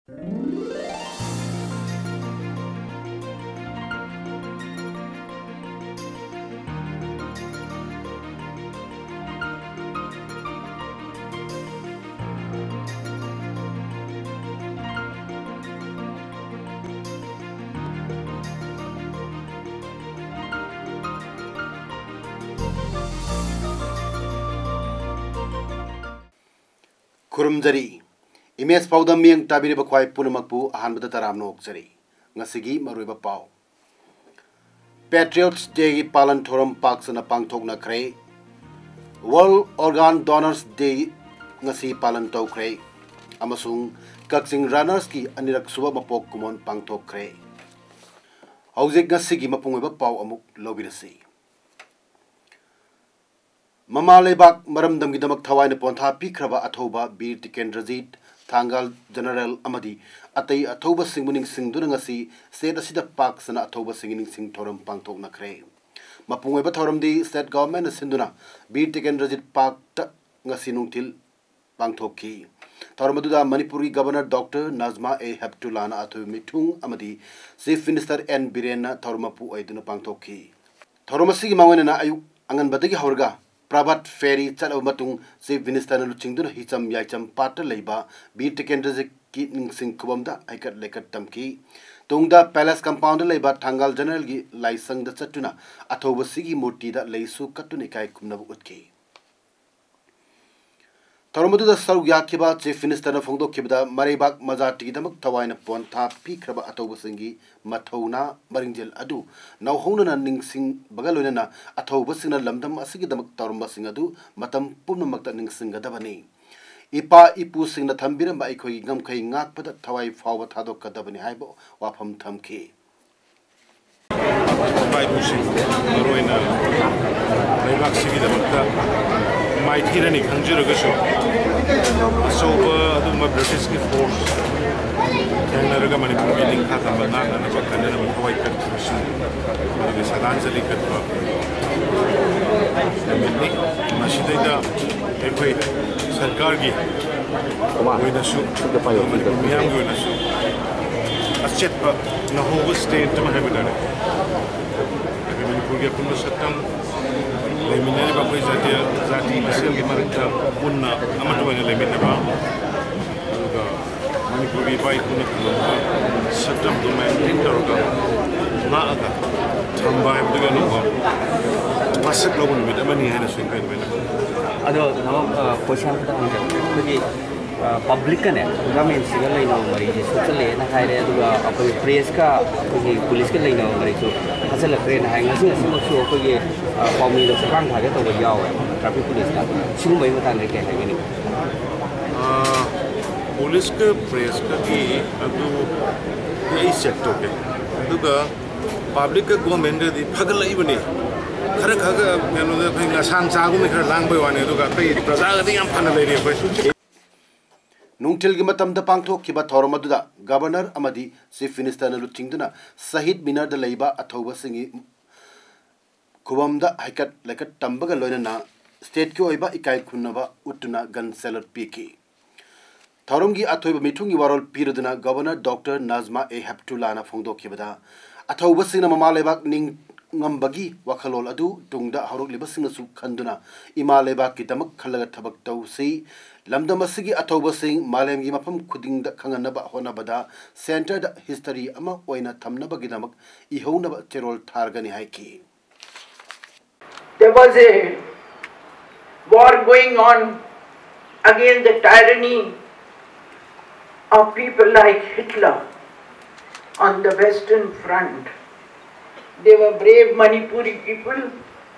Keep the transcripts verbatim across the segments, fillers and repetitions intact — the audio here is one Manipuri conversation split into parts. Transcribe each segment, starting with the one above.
ꯈꯨꯔꯨꯝꯖꯔꯤ꯫ ꯏꯃꯦꯖ ꯐꯥꯎꯗ ꯃꯤꯠꯌꯦꯡ ꯇꯥꯕꯤꯔꯤꯕ ꯈ꯭ꯋꯥꯏ ꯄꯨꯝꯅꯃꯛꯄꯨ ꯑꯍꯥꯟꯕꯗ ꯇꯔꯥꯝꯅ ꯑꯣꯛꯆꯔꯤ꯫ ꯉꯁꯤꯒꯤ ꯃꯔꯨꯑꯣꯏꯕ ꯄꯥꯎ꯫ Patriots Day ꯒꯤ ꯄꯥꯂꯟ ꯊꯧꯔꯝ ꯄꯥꯛ ꯁꯟꯅ ꯄꯥꯡꯊꯣꯛꯅꯈ꯭ꯔꯦ꯫ World Organ Donors Day ꯉꯁꯤ ꯄꯥꯂꯟ ꯇꯧꯈ꯭ꯔꯦ꯫ ꯑꯃꯁꯨꯡ ꯀꯛꯆꯤꯡ Runners ꯀꯤ ꯑꯅꯤꯔꯛ ꯁꯨꯕ ꯃꯄꯣꯛ ꯀꯨꯝꯑꯣꯟ ꯄꯥꯡꯊꯣꯛꯈ꯭ꯔꯦ꯫ ꯍꯧꯖꯤꯛ ꯉꯁꯤꯒꯤ ꯃꯄꯨꯡ ꯑꯣꯏꯕ ꯄꯥꯎ ꯑꯃꯨꯛ ꯂꯧꯕꯤꯔꯁꯤ꯫ ꯃꯃꯥ ꯂꯩꯕꯥꯛ ꯃꯔꯝꯗꯝꯒꯤꯗꯃꯛ ꯊꯋꯥꯏꯅ ꯄꯣꯟꯊꯥ ꯄꯤꯈ꯭ꯔꯕ ꯑꯊꯧꯕ ꯕꯤꯔ ꯇꯤꯀꯦꯟꯗ꯭ꯔꯖꯤꯠ, ꯊꯥꯡꯒꯥꯜ ꯖꯦꯅꯔꯦꯜ ꯑꯃꯗꯤ ꯑꯇꯩ ꯑꯊꯧꯕꯁꯤꯡꯕꯨ ꯅꯤꯡꯁꯤꯡꯗꯨꯅ ꯉꯁꯤ state ꯑꯁꯤꯗ ꯄꯥꯛ ꯁꯟꯅ ꯑꯊꯧꯕꯁꯤꯡꯒꯤ ꯅꯤꯡꯁꯤꯡ ꯊꯧꯔꯝ ꯄꯥꯡꯊꯣꯛꯅꯈ꯭ꯔꯦ꯫ ꯃꯄꯨꯡ ꯑꯣꯏꯕ ꯊꯧꯔꯝꯗꯤ state government ꯅ ꯁꯤꯟꯗꯨꯅ ꯕꯤꯔ ꯇꯤꯀꯦꯟꯗ꯭ꯔꯖꯤꯠ ꯄꯥꯔꯛꯇ ꯉꯁꯤ ꯅꯨꯡꯊꯤꯜ ꯄꯥꯡꯊꯣꯛꯈꯤ꯫ ꯊꯧꯔꯝ ꯑꯗꯨꯗ ꯃꯅꯤꯄꯨꯔꯒꯤ Governor Doctor ꯅꯖꯃꯥ ꯑꯦ ꯍꯦꯞꯇꯨꯂꯥꯅ ꯑꯊꯣꯏꯕ ꯃꯤꯊꯨꯡ ꯑꯃꯗꯤ Chief Minister ꯑꯦꯟ ꯕꯤꯔꯦꯟꯅ ꯊꯧꯔꯝ ꯃꯄꯨ ꯑꯣꯏꯗꯨꯅ ꯄꯥꯡꯊꯣꯛꯈꯤ꯫ ꯊꯧꯔꯝ ꯑꯁꯤꯒꯤ ꯃꯥꯡꯑꯣꯏꯅꯅ ꯑꯌꯨꯛ ꯑꯉꯟꯕꯗꯒꯤ ꯍꯧꯔꯒ ꯄ꯭ꯔꯚꯥꯠ ꯐꯦꯔꯤ ꯆꯠꯂꯕ ꯃꯇꯨꯡ Chief Minister ꯅ ꯂꯨꯆꯤꯡꯗꯨꯅ ꯍꯤꯆꯝ ꯌꯥꯏꯆꯝ ꯄꯥꯠꯇ ꯂꯩꯕ ꯕꯤꯔ ꯇꯤꯀꯦꯟꯗ꯭ꯔꯖꯤꯠꯀꯤ ꯅꯤꯡꯁꯤꯡ ꯈꯨꯕꯝꯗ ꯍꯩꯀꯠ ꯂꯩꯀꯠ ꯇꯝꯈꯤ꯫ ꯇꯨꯡꯗ Palace compound ꯗ ꯂꯩꯕ ꯊꯥꯡꯒꯥꯜ ꯖꯦꯅꯔꯦꯜꯒꯤ ꯂꯥꯏꯁꯪꯗ ꯆꯠꯇꯨꯅ ꯑꯊꯧꯕꯁꯤꯒꯤ ꯃꯨꯔꯇꯤꯗ ꯂꯩꯁꯨ ꯀꯠꯇꯨꯅ ꯏꯀꯥꯏ ꯈꯨꯝꯅꯕ ꯎꯠꯈꯤ꯫ ꯊꯧꯔꯝ ꯑꯗꯨꯗ ꯁꯔꯨꯛ ꯌꯥꯈꯤꯕ Chief Minister ꯅ ꯐꯣꯡꯗꯣꯛꯈꯤꯕꯗ, ꯃꯔꯩꯕꯥꯛ ꯃꯖꯥꯇꯤꯒꯤꯗꯃꯛ ꯊꯋꯥꯏꯅ ꯄꯣꯟꯊꯥ ꯄꯤꯈ꯭ꯔꯕ ꯑꯊꯧꯕꯁꯤꯡꯒꯤ ꯃꯊꯧꯅꯥ ꯃꯔꯤꯡꯖꯦꯜ ꯑꯗꯨ ꯅꯧꯍꯧꯅꯅ ꯅꯤꯡꯁꯤꯡꯕꯒ ꯂꯣꯏꯅꯅ ꯑꯊꯧꯕꯁꯤꯡꯅ ꯂꯝꯗꯝ ꯑꯁꯤꯒꯤꯗꯃꯛ ꯇꯧꯔꯝꯕꯁꯤꯡ ꯑꯗꯨ ꯃꯇꯝ ꯄꯨꯝꯅꯃꯛꯇ ꯅꯤꯡꯁꯤꯡꯒꯗꯕꯅꯤ꯫ ꯏꯄꯥ ꯏꯄꯨꯁꯤꯡꯅ ꯊꯝꯕꯤꯔꯝꯕ ꯑꯩꯈꯣꯏꯒꯤ ꯉꯝꯈꯩ ꯉꯥꯛꯄꯗ ꯊꯋꯥꯏ ꯐꯥꯎꯕ ꯊꯥꯗꯣꯛꯀꯗꯕꯅꯤ ꯍꯥꯏꯕ ꯋꯥꯐꯝ ꯊꯝꯈꯤ꯫ ꯏꯄꯥ ꯏꯄꯨꯁꯤꯡ, ꯃꯔꯨꯑꯣꯏꯅ ꯂꯩꯕꯥꯛꯁꯤꯒꯤꯗꯃꯛꯇ ꯃꯥꯏꯊꯤꯔꯅꯤ ꯈꯪꯖꯔꯒꯁꯨ, ꯑꯆꯧꯕ ꯑꯗꯨꯒꯨꯝꯕ ꯕ꯭ꯔꯤꯇꯤꯁꯀꯤ force ꯊꯦꯡꯅꯔꯒ ꯃꯅꯤꯄꯨꯔꯒꯤ ꯅꯤꯡꯈꯥ ꯇꯝꯕ ꯉꯥꯛꯅꯅꯕ ꯀꯟꯅꯅꯕ ꯊꯋꯥꯏ ꯀꯠꯈꯤꯕꯁꯤꯡ ꯑꯗꯨꯒꯤ ꯁꯔꯗꯥꯟꯖꯂꯤ ꯀꯠꯄ ꯅꯨꯃꯤꯠꯅꯤ꯫ ꯃꯁꯤꯗꯩꯗ ꯑꯩꯈꯣꯏ ꯁꯔꯀꯥꯔꯒꯤ ꯑꯣꯏꯅꯁꯨ, ꯃꯅꯤꯄꯨꯔ ꯃꯤꯌꯥꯝꯒꯤ ꯑꯣꯏꯅꯁꯨ ꯑꯆꯦꯠꯄ ꯅꯧꯍꯧꯕ ꯁ꯭ꯇꯦꯠ ꯑꯃ ꯍꯥꯏꯕ ꯇꯥꯔꯦ꯫ ꯑꯩꯈꯣꯏ ꯃꯅꯤꯄꯨꯔꯒꯤ ꯑꯄꯨꯟꯕ ꯁꯛꯇꯝ ꯂꯩꯃꯤꯟꯅꯔꯤꯕ ꯑꯩꯈꯣꯏ ꯖꯥꯇꯤ, ꯖꯥꯇꯤ ꯃꯁꯦꯜꯒꯤ ꯃꯔꯛꯇ ꯄꯨꯟꯅ ꯑꯃꯠꯇ ꯑꯣꯏꯅ ꯂꯩꯃꯤꯟꯅꯕ, ꯑꯗꯨꯒ ꯃꯅꯤꯄꯨꯔꯒꯤ ꯏꯄꯥ ꯏꯄꯨꯅ ꯊꯝꯂꯝꯕ ꯁꯛꯇꯝꯗꯨ ꯃꯦꯟꯇꯦꯟ ꯇꯧꯔꯒ ꯉꯥꯛꯑꯒ ꯊꯝꯕ ꯍꯥꯏꯕꯗꯨꯒꯤ ꯑꯅꯧꯕ ꯃꯁꯛ ꯂꯧꯕ ꯅꯨꯃꯤꯠ ꯑꯃꯅꯤ ꯍꯥꯏꯅꯁꯨ ꯑꯩꯈꯣꯏ ꯑꯗꯨꯃꯥꯏꯅ ꯈꯜꯂꯤ꯫ ꯑꯗꯣ ꯅꯅꯥꯎ, ꯑ, ꯀꯣꯏꯁꯟ ꯑꯃꯈꯛꯇ ꯍꯪꯖꯒꯦ꯫ ꯑꯩꯈꯣꯏꯒꯤ, ꯑ, ꯄꯕ꯭ꯂꯤꯛꯀꯅꯦ ꯒꯚꯔꯟꯃꯦꯟꯁꯤꯒ ꯂꯩꯅꯕ ꯃꯔꯤꯁꯦ ꯁꯣꯛꯆꯜꯂꯛꯑꯦꯅ ꯍꯥꯏꯔꯦ, ꯑꯗꯨꯒ ꯑꯩꯈꯣꯏꯒꯤ ꯄ꯭ꯔꯦꯁꯀ ꯑꯩꯈꯣꯏꯒꯤ ꯄꯨꯂꯤꯁꯀ ꯂꯩꯅꯕ ꯃꯔꯤꯁꯨ ꯐꯖꯜꯂꯛꯇ꯭ꯔꯦꯅ ꯍꯥꯏ꯫ ꯉꯁꯤ ꯉꯁꯤꯃꯛꯁꯨ ꯑꯩꯈꯣꯏꯒꯤ, ꯑ, ꯄꯥꯎꯃꯤꯗ ꯈꯨꯠꯊꯥꯡ ꯊꯥꯒꯦ ꯇꯧꯕ ꯌꯥꯎꯋꯦ ꯇ꯭ꯔꯥꯐꯤꯛ ꯄꯨꯂꯤꯁꯅ꯫ ꯁꯤꯒꯨꯝꯕꯒꯤ ꯃꯇꯥꯡꯗ ꯀꯩ ꯍꯥꯏꯕꯤꯅꯤꯡꯉꯤ? ꯑ, ꯄꯨꯂꯤꯁꯀ ꯄ꯭ꯔꯦꯁꯀꯒꯤ ꯑꯗꯨ ꯑꯩ ꯆꯦꯛ ꯇꯧꯒꯦ꯫ ꯑꯗꯨꯒ ꯄꯕ꯭ꯂꯤꯛꯀ ꯒꯣꯔꯃꯦꯟꯒꯗꯤ ꯐꯒꯠꯂꯛꯏꯕꯅꯤ꯫ ꯈꯔ ꯈꯔ ꯀꯩꯅꯣꯗ ꯑꯩꯈꯣꯏ ꯉꯁꯥꯡ ꯆꯥꯒꯨꯝꯕ ꯈꯔ ꯂꯥꯡꯕꯩ ꯋꯥꯅꯤ, ꯑꯗꯨꯒ ꯑꯇꯩ ꯄ꯭ꯔꯖꯥꯒꯗꯤ ꯌꯥꯝ ꯐꯅ ꯂꯩꯔꯤ ꯑꯩꯈꯣꯏ꯫ ꯅꯨꯡꯊꯤꯜꯒꯤ ꯃꯇꯝꯗ ꯄꯥꯡꯊꯣꯛꯈꯤꯕ ꯊꯧꯔꯝ ꯑꯗꯨꯗ ꯒꯕꯔꯅꯔ ꯑꯃꯗꯤ ꯆꯤꯐ ꯃꯤꯅꯤꯁꯇꯔꯅ ꯂꯨꯆꯤꯡꯗꯨꯅ ꯁꯍꯤꯗ ꯃꯤꯅꯔꯗ ꯂꯩꯕ ꯑꯊꯧꯕꯁꯤꯡꯒꯤ ꯈꯨꯕꯝꯗ ꯍꯩꯀꯠ ꯂꯩꯀꯠ ꯇꯝꯕꯒ ꯂꯣꯏꯅꯅ ꯁ꯭ꯇꯦꯠꯀꯤ ꯑꯣꯏꯕ ꯏꯀꯥꯏ ꯈꯨꯝꯅꯕ ꯎꯠꯇꯨꯅ ꯒꯟ ꯁꯦꯂꯨꯠ ꯄꯤꯈꯤ꯫ ꯊꯧꯔꯝꯒꯤ ꯑꯊꯣꯏꯕ ꯃꯤꯊꯨꯡꯒꯤ ꯋꯥꯔꯣꯜ ꯄꯤꯔꯗꯨꯅ ꯒꯕꯔꯅꯔ ꯗꯣꯛꯇꯔ ꯅꯥꯖꯃꯥ ꯑꯦ ꯍꯦꯞꯇꯨꯂꯥꯅ ꯐꯣꯡꯗꯣꯛꯈꯤꯕꯗ, ꯑꯊꯧꯕꯁꯤꯡꯅ ꯃꯃꯥ ꯂꯩꯕꯥꯛ ꯅꯤꯡꯉꯝꯕꯒꯤ ꯋꯥꯈꯜꯂꯣꯟ ꯑꯗꯨ ꯇꯨꯡꯗ ꯍꯧꯔꯛꯂꯤꯕꯁꯤꯡꯅꯁꯨ ꯈꯟꯗꯨꯅ ꯏꯃꯥ ꯂꯩꯕꯥꯛꯀꯤꯗꯃꯛ ꯈꯜꯂꯒ ꯊꯕꯛ ꯇꯧꯁꯤ꯫ ꯂꯝꯗꯝ ꯑꯁꯤꯒꯤ ꯑꯊꯧꯕꯁꯤꯡ ꯃꯥꯂꯦꯝꯒꯤ ꯃꯐꯝ ꯈꯨꯗꯤꯡꯗ ꯈꯪꯍꯟꯅꯕ ꯍꯣꯠꯅꯕꯗ ꯁꯦꯟꯇꯔꯗ ꯍꯤꯁꯇꯔꯤ ꯑꯃ ꯑꯣꯏꯅ ꯊꯝꯅꯕꯒꯤꯗꯃꯛ ꯏꯍꯧꯅꯕ ꯆꯦꯔꯣꯜ ꯊꯥꯔꯒꯅꯤ ꯍꯥꯏꯈꯤ꯫ There was a war going on against the tyranny of people like Hitler on the Western Front. They were brave Manipuri people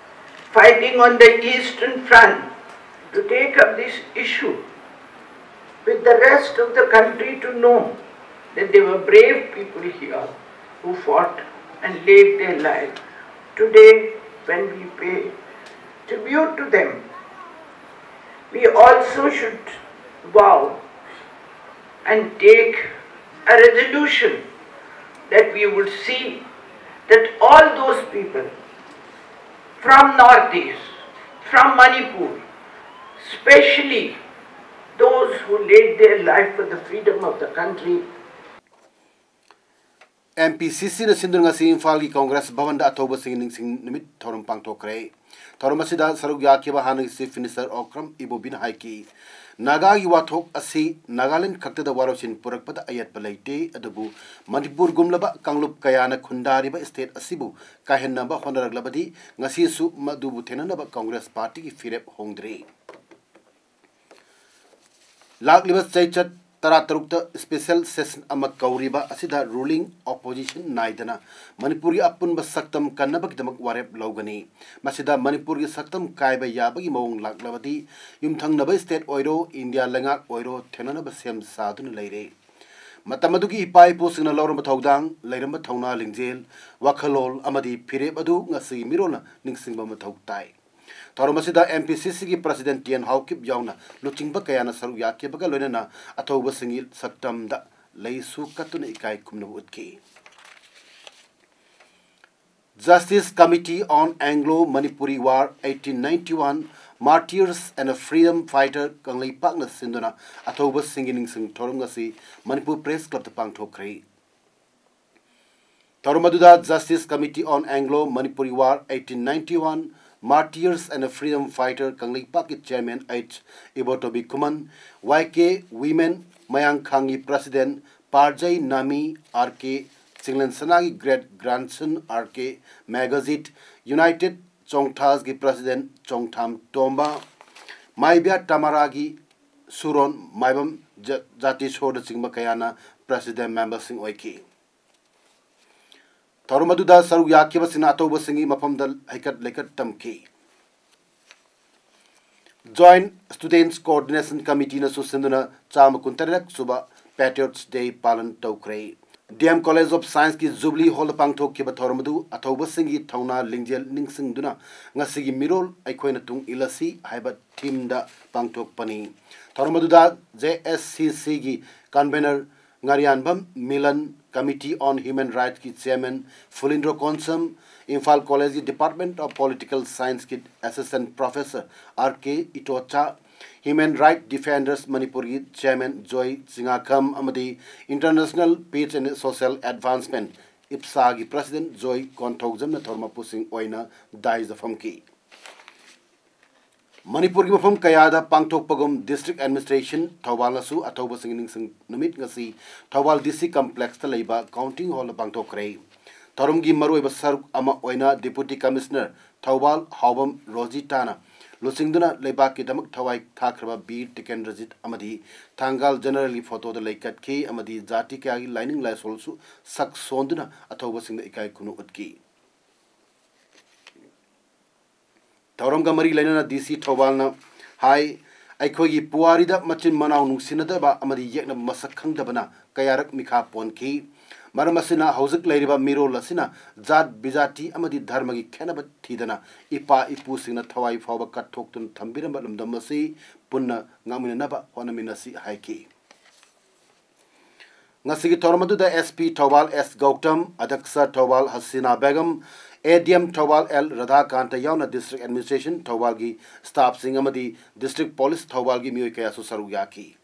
fighting on the Eastern Front to take up this issue with the rest of the country to know that there were brave people here who fought and laid their life. Today, when we pay tribute to them, we also should vow and take a resolution that we would see that all those people from Northeast, from Manipur, specially Those who laid their life for the freedom of the country. M P C Cꯅ ꯁꯤꯟꯗꯨꯅ ꯉꯁꯤ ꯏꯝꯐꯥꯜꯒꯤ ꯀꯣꯡꯒ꯭ꯔꯦꯁ ꯚꯕꯟꯗ ꯑꯊꯧꯕꯁꯤꯡꯒꯤ ꯅꯤꯡꯁꯤꯡ ꯅꯨꯃꯤꯠ ꯊꯧꯔꯝ ꯄꯥꯡꯊꯣꯛꯈ꯭ꯔꯦ꯫ ꯊꯧꯔꯝ ꯑꯁꯤꯗ ꯁꯔꯨꯛ ꯌꯥꯈꯤꯕ ꯍꯥꯟꯅꯒꯤ Chief Minister ꯑꯣꯀ꯭ꯔꯝ ꯏꯕꯣꯕꯤꯅ ꯍꯥꯏꯈꯤ, ꯅꯥꯒꯥꯒꯤ ꯋꯥꯊꯣꯛ ꯑꯁꯤ ꯅꯥꯒꯥꯂꯦꯟ ꯈꯛꯇꯗ ꯋꯥꯔꯣꯏꯁꯤꯟ ꯄꯨꯔꯛꯄꯗ ꯑꯌꯦꯠꯄ ꯂꯩꯇꯦ, ꯑꯗꯨꯕꯨ ꯃꯅꯤꯄꯨꯔꯒꯨꯝꯂꯕ ꯀꯥꯡꯂꯨꯞ ꯀꯌꯥꯅ ꯈꯨꯟꯗꯥꯔꯤꯕ state ꯑꯁꯤꯕꯨ ꯀꯥꯏꯍꯟꯅꯕ ꯍꯣꯠꯅꯔꯛꯂꯕꯗꯤ ꯉꯁꯤꯁꯨ ꯃꯗꯨꯕꯨ ꯊꯦꯡꯅꯅꯕ ꯀꯣꯡꯒ꯭ꯔꯦꯁ ꯄꯥꯔꯇꯤꯒꯤ ꯐꯤꯔꯦꯞ ꯍꯣꯡꯗ꯭ꯔꯤ꯫ ꯂꯥꯛꯂꯤꯕ ꯆꯩꯆꯠ ꯇꯔꯥꯇꯔꯨꯛꯇ special session ꯑꯃ ꯀꯧꯔꯤꯕ ꯑꯁꯤꯗ ruling opposition ꯅꯥꯏꯗꯅ ꯃꯅꯤꯄꯨꯔꯒꯤ ꯑꯄꯨꯟꯕ ꯁꯛꯇꯝ ꯀꯟꯅꯕꯒꯤꯗꯃꯛ ꯋꯥꯔꯦꯞ ꯂꯧꯒꯅꯤ꯫ ꯃꯁꯤꯗ ꯃꯅꯤꯄꯨꯔꯒꯤ ꯁꯛꯇꯝ ꯀꯥꯏꯕ ꯌꯥꯕꯒꯤ ꯃꯑꯣꯡ ꯂꯥꯛꯂꯕꯗꯤ ꯌꯨꯝꯊꯪꯅꯕ state ꯑꯣꯏꯔꯣ, ꯏꯟꯗꯤꯌꯥ ꯂꯩꯉꯥꯛ ꯑꯣꯏꯔꯣ ꯊꯦꯡꯅꯅꯕ ꯁꯦꯝ ꯁꯥꯗꯨꯅ ꯂꯩꯔꯦ꯫ ꯃꯇꯝ ꯑꯗꯨꯒꯤ ꯏꯄꯥ ꯏꯄꯨꯁꯤꯡꯅ ꯂꯧꯔꯝꯕ ꯊꯧꯗꯥꯡ, ꯂꯩꯔꯝꯕ ꯊꯧꯅꯥ ꯂꯤꯡꯖꯦꯜ, ꯋꯥꯈꯜꯂꯣꯟ ꯑꯃꯗꯤ ꯐꯤꯔꯦꯞ ꯑꯗꯨ ꯉꯁꯤꯒꯤ ꯃꯤꯔꯣꯜꯅ ꯅꯤꯡꯁꯤꯡꯕ ꯃꯊꯧ ꯇꯥꯏ꯫ ꯊꯧꯔꯝ ꯑꯁꯤꯗ M P C Cꯒꯤ President T N Haokip ꯌꯥꯎꯅ ꯂꯨꯆꯤꯡꯕ ꯀꯌꯥꯅ ꯁꯔꯨꯛ ꯌꯥꯈꯤꯕꯒ ꯂꯣꯏꯅꯅ ꯑꯊꯧꯕꯁꯤꯡꯒꯤ ꯁꯛꯇꯝꯗ ꯂꯩꯁꯨ ꯀꯠꯇꯨꯅ ꯏꯀꯥꯏ ꯈꯨꯝꯅꯕ ꯎꯠꯈꯤ꯫ Justice Committee on Anglo-Manipuri War eighteen ninety-one, Martyrs and a Freedom Fighter ꯀꯪꯂꯩꯄꯥꯛꯅ ꯁꯤꯟꯗꯨꯅ ꯑꯊꯧꯕꯁꯤꯡꯒꯤ ꯅꯤꯡꯁꯤꯡ ꯊꯧꯔꯝ ꯉꯁꯤ ꯃꯅꯤꯄꯨꯔ Press Clubꯇ ꯄꯥꯡꯊꯣꯛꯈ꯭ꯔꯦ꯫ ꯊꯧꯔꯝ ꯑꯗꯨꯗ Justice Committee on Anglo-Manipuri War eighteen ninety-one, Martyrs and a Freedom Fighter ꯀꯪꯂꯩꯄꯥꯛꯀꯤ Chairman H ꯏꯕꯣꯇꯣꯕꯤ ꯈꯨꯃꯟ, Y K Women ꯃꯌꯥꯡꯈꯥꯡꯒꯤ President ꯄꯥꯔꯖꯩ ꯅꯥꯃꯤ, R K Chinglen ꯁꯅꯥꯒꯤ Great Grandson, R K ꯃꯦꯒꯖꯤꯠ, United ꯆꯣꯡꯊꯥꯁꯒꯤ President ꯆꯣꯡꯊꯥꯝ ꯇꯣꯝꯕ, ꯃꯥꯏꯕꯤꯌꯥ ꯇꯃꯥꯔꯥꯒꯤ ꯁꯨꯔꯣꯟ ꯃꯥꯏꯕꯝ ꯖ-, ꯖꯥꯇꯤ ꯁꯣꯔꯅꯆꯤꯡꯕ ꯀꯌꯥꯅ President memberꯁꯤꯡ ꯑꯣꯏꯈꯤ꯫ ꯊꯧꯔꯝ ꯑꯗꯨꯗ ꯁꯔꯨꯛ ꯌꯥꯈꯤꯕꯁꯤꯡꯅ ꯑꯇꯧꯕꯁꯤꯡꯒꯤ ꯃꯐꯝꯗ ꯍꯩꯀꯠ ꯂꯩꯀꯠ ꯇꯝꯈꯤ꯫ Joint Students Coordination Committeeꯅꯁꯨ ꯁꯤꯟꯗꯨꯅ ꯆꯥꯝꯃ ꯀꯨꯟꯇꯔꯦꯠ ꯁꯨꯕ Patriots Day ꯄꯥꯂꯟ ꯇꯧꯈ꯭ꯔꯦ꯫ D M College of Scienceꯀꯤ Jubilee Hallꯗ ꯄꯥꯡꯊꯣꯛꯈꯤꯕ ꯊꯧꯔꯝ ꯑꯗꯨ ꯑꯊꯧꯕꯁꯤꯡꯒꯤ ꯊꯧꯅꯥ ꯂꯤꯡꯖꯦꯜ ꯅꯤꯡꯁꯤꯡꯗꯨꯅ ꯉꯁꯤꯒꯤ ꯃꯤꯔꯣꯜ ꯑꯩꯈꯣꯏꯅ ꯇꯨꯡ ꯏꯜꯂꯁꯤ ꯍꯥꯏꯕ themeꯗ ꯄꯥꯡꯊꯣꯛꯄꯅꯤ꯫ ꯊꯧꯔꯝ ꯑꯗꯨꯗ J S C Cꯒꯤ Convener Ngariyanbam Milan, Committee on Human Rightsꯀꯤ Chairman ꯐꯨꯂꯤꯟꯗ꯭ꯔꯣ ꯀꯣꯟꯁꯝ, ꯏꯝꯐꯥꯜ Collegeꯀꯤ Department of Political Scienceꯀꯤ Assistant Professor R K Itocha, Human Rights Defenders Manipur ꯒꯤ Chairman ꯖꯣꯏ ꯆꯤꯉꯥꯈꯝ ꯑꯃꯗꯤ International Peace and Social Advancement, ꯏꯞꯁꯥꯒꯤ President ꯖꯣꯏ ꯀꯣꯟꯊꯧꯖꯝꯅ ꯊꯧꯔꯝ ꯃꯄꯨꯁꯤꯡ ꯑꯣꯏꯅ ꯗꯥꯏꯁꯇ ꯐꯝꯈꯤ꯫ ꯃꯅꯤꯄꯨꯔꯒꯤ ꯃꯐꯝ ꯀꯌꯥꯗ ꯄꯥꯡꯊꯣꯛꯄꯒꯨꯝ District Administration ꯊꯧꯕꯥꯜꯅꯁꯨ ꯑꯊꯧꯕꯁꯤꯡꯒꯤ ꯅꯤꯡꯁꯤꯡ ꯅꯨꯃꯤꯠ ꯉꯁꯤ ꯊꯧꯕꯥꯜ D C Complexꯇ ꯂꯩꯕ Counting Hallꯗ ꯄꯥꯡꯊꯣꯛꯈ꯭ꯔꯦ꯫ ꯊꯧꯔꯝꯒꯤ ꯃꯔꯨꯑꯣꯏꯕ ꯁꯔꯨꯛ ꯑꯃ ꯑꯣꯏꯅ Deputy Commissioner ꯊꯧꯕꯥꯜ ꯍꯥꯎꯕꯝ ꯔꯣꯖꯤꯇꯥꯅ ꯂꯨꯆꯤꯡꯗꯨꯅ ꯂꯩꯕꯥꯛꯀꯤꯗꯃꯛ ꯊꯋꯥꯏ ꯊꯥꯈ꯭ꯔꯕ ꯕꯤꯔ ꯇꯤꯀꯦꯟꯗ꯭ꯔꯖꯤꯠ ꯑꯃꯗꯤ ꯊꯥꯡꯒꯥꯜ Generalꯒꯤ ꯐꯣꯇꯣꯗ ꯂꯩꯀꯠꯈꯤ ꯑꯃꯗꯤ ꯖꯥꯇꯤ ꯀꯌꯥꯒꯤ ꯂꯥꯏꯅꯤꯡ ꯂꯥꯏꯁꯣꯜꯁꯨ ꯁꯛ ꯁꯣꯟꯗꯨꯅ ꯑꯊꯧꯕꯁꯤꯡꯗ ꯏꯀꯥꯏ ꯈꯨꯝꯅꯧ ꯎꯠꯈꯤ꯫ ꯊꯧꯔꯝꯒ ꯃꯔꯤ ꯂꯩꯅꯅ D C ꯊꯧꯕꯥꯜꯅ ꯍꯥꯏ, ꯑꯩꯈꯣꯏꯒꯤ ꯄꯨꯋꯥꯔꯤꯗ ꯃꯆꯤꯟ ꯃꯅꯥꯎ ꯅꯨꯡꯁꯤꯅꯗꯕ ꯑꯃꯗꯤ ꯌꯦꯛꯅꯕ ꯃꯁꯛ ꯈꯪꯗꯕꯅ ꯀꯌꯥꯔꯛ ꯃꯤꯈꯥ ꯄꯣꯟꯈꯤ꯫ ꯃꯔꯝ ꯑꯁꯤꯅ ꯍꯧꯖꯤꯛ ꯂꯩꯔꯤꯕ ꯃꯤꯔꯣꯜ ꯑꯁꯤꯅ ꯖꯥꯠ ꯕꯤꯖꯥꯇꯤ ꯑꯃꯗꯤ ꯙꯔꯃꯒꯤ ꯈꯦꯠꯅꯕ ꯊꯤꯗꯅ ꯏꯄꯥ ꯏꯄꯨꯁꯤꯡꯅ ꯊꯋꯥꯏ ꯐꯥꯎꯕ ꯀꯠꯊꯣꯛꯇꯨꯅ ꯊꯝꯕꯤꯔꯝꯕ ꯂꯝꯗꯝ ꯑꯁꯤ ꯄꯨꯟꯅ ꯉꯥꯛꯃꯤꯟꯅꯅꯕ ꯍꯣꯠꯅꯃꯤꯟꯅꯁꯤ ꯍꯥꯏꯈꯤ꯫ ꯉꯁꯤꯒꯤ ꯊꯧꯔꯝ ꯑꯗꯨꯗ S P Thoubal S Gautam, ꯑꯗ꯭ꯌꯛꯁ Thoubal Hasina Begum, A D M Thoubal L ꯔꯥꯙꯥꯀꯥꯟꯇ ꯌꯥꯎꯅ District Administration ꯊꯧꯕꯥꯜꯒꯤ staffꯁꯤꯡ ꯑꯃꯗꯤ District Police ꯊꯧꯕꯥꯜꯒꯤ ꯃꯤꯑꯣꯏ ꯀꯌꯥꯁꯨ ꯁꯔꯨꯛ ꯌꯥꯈꯤ꯫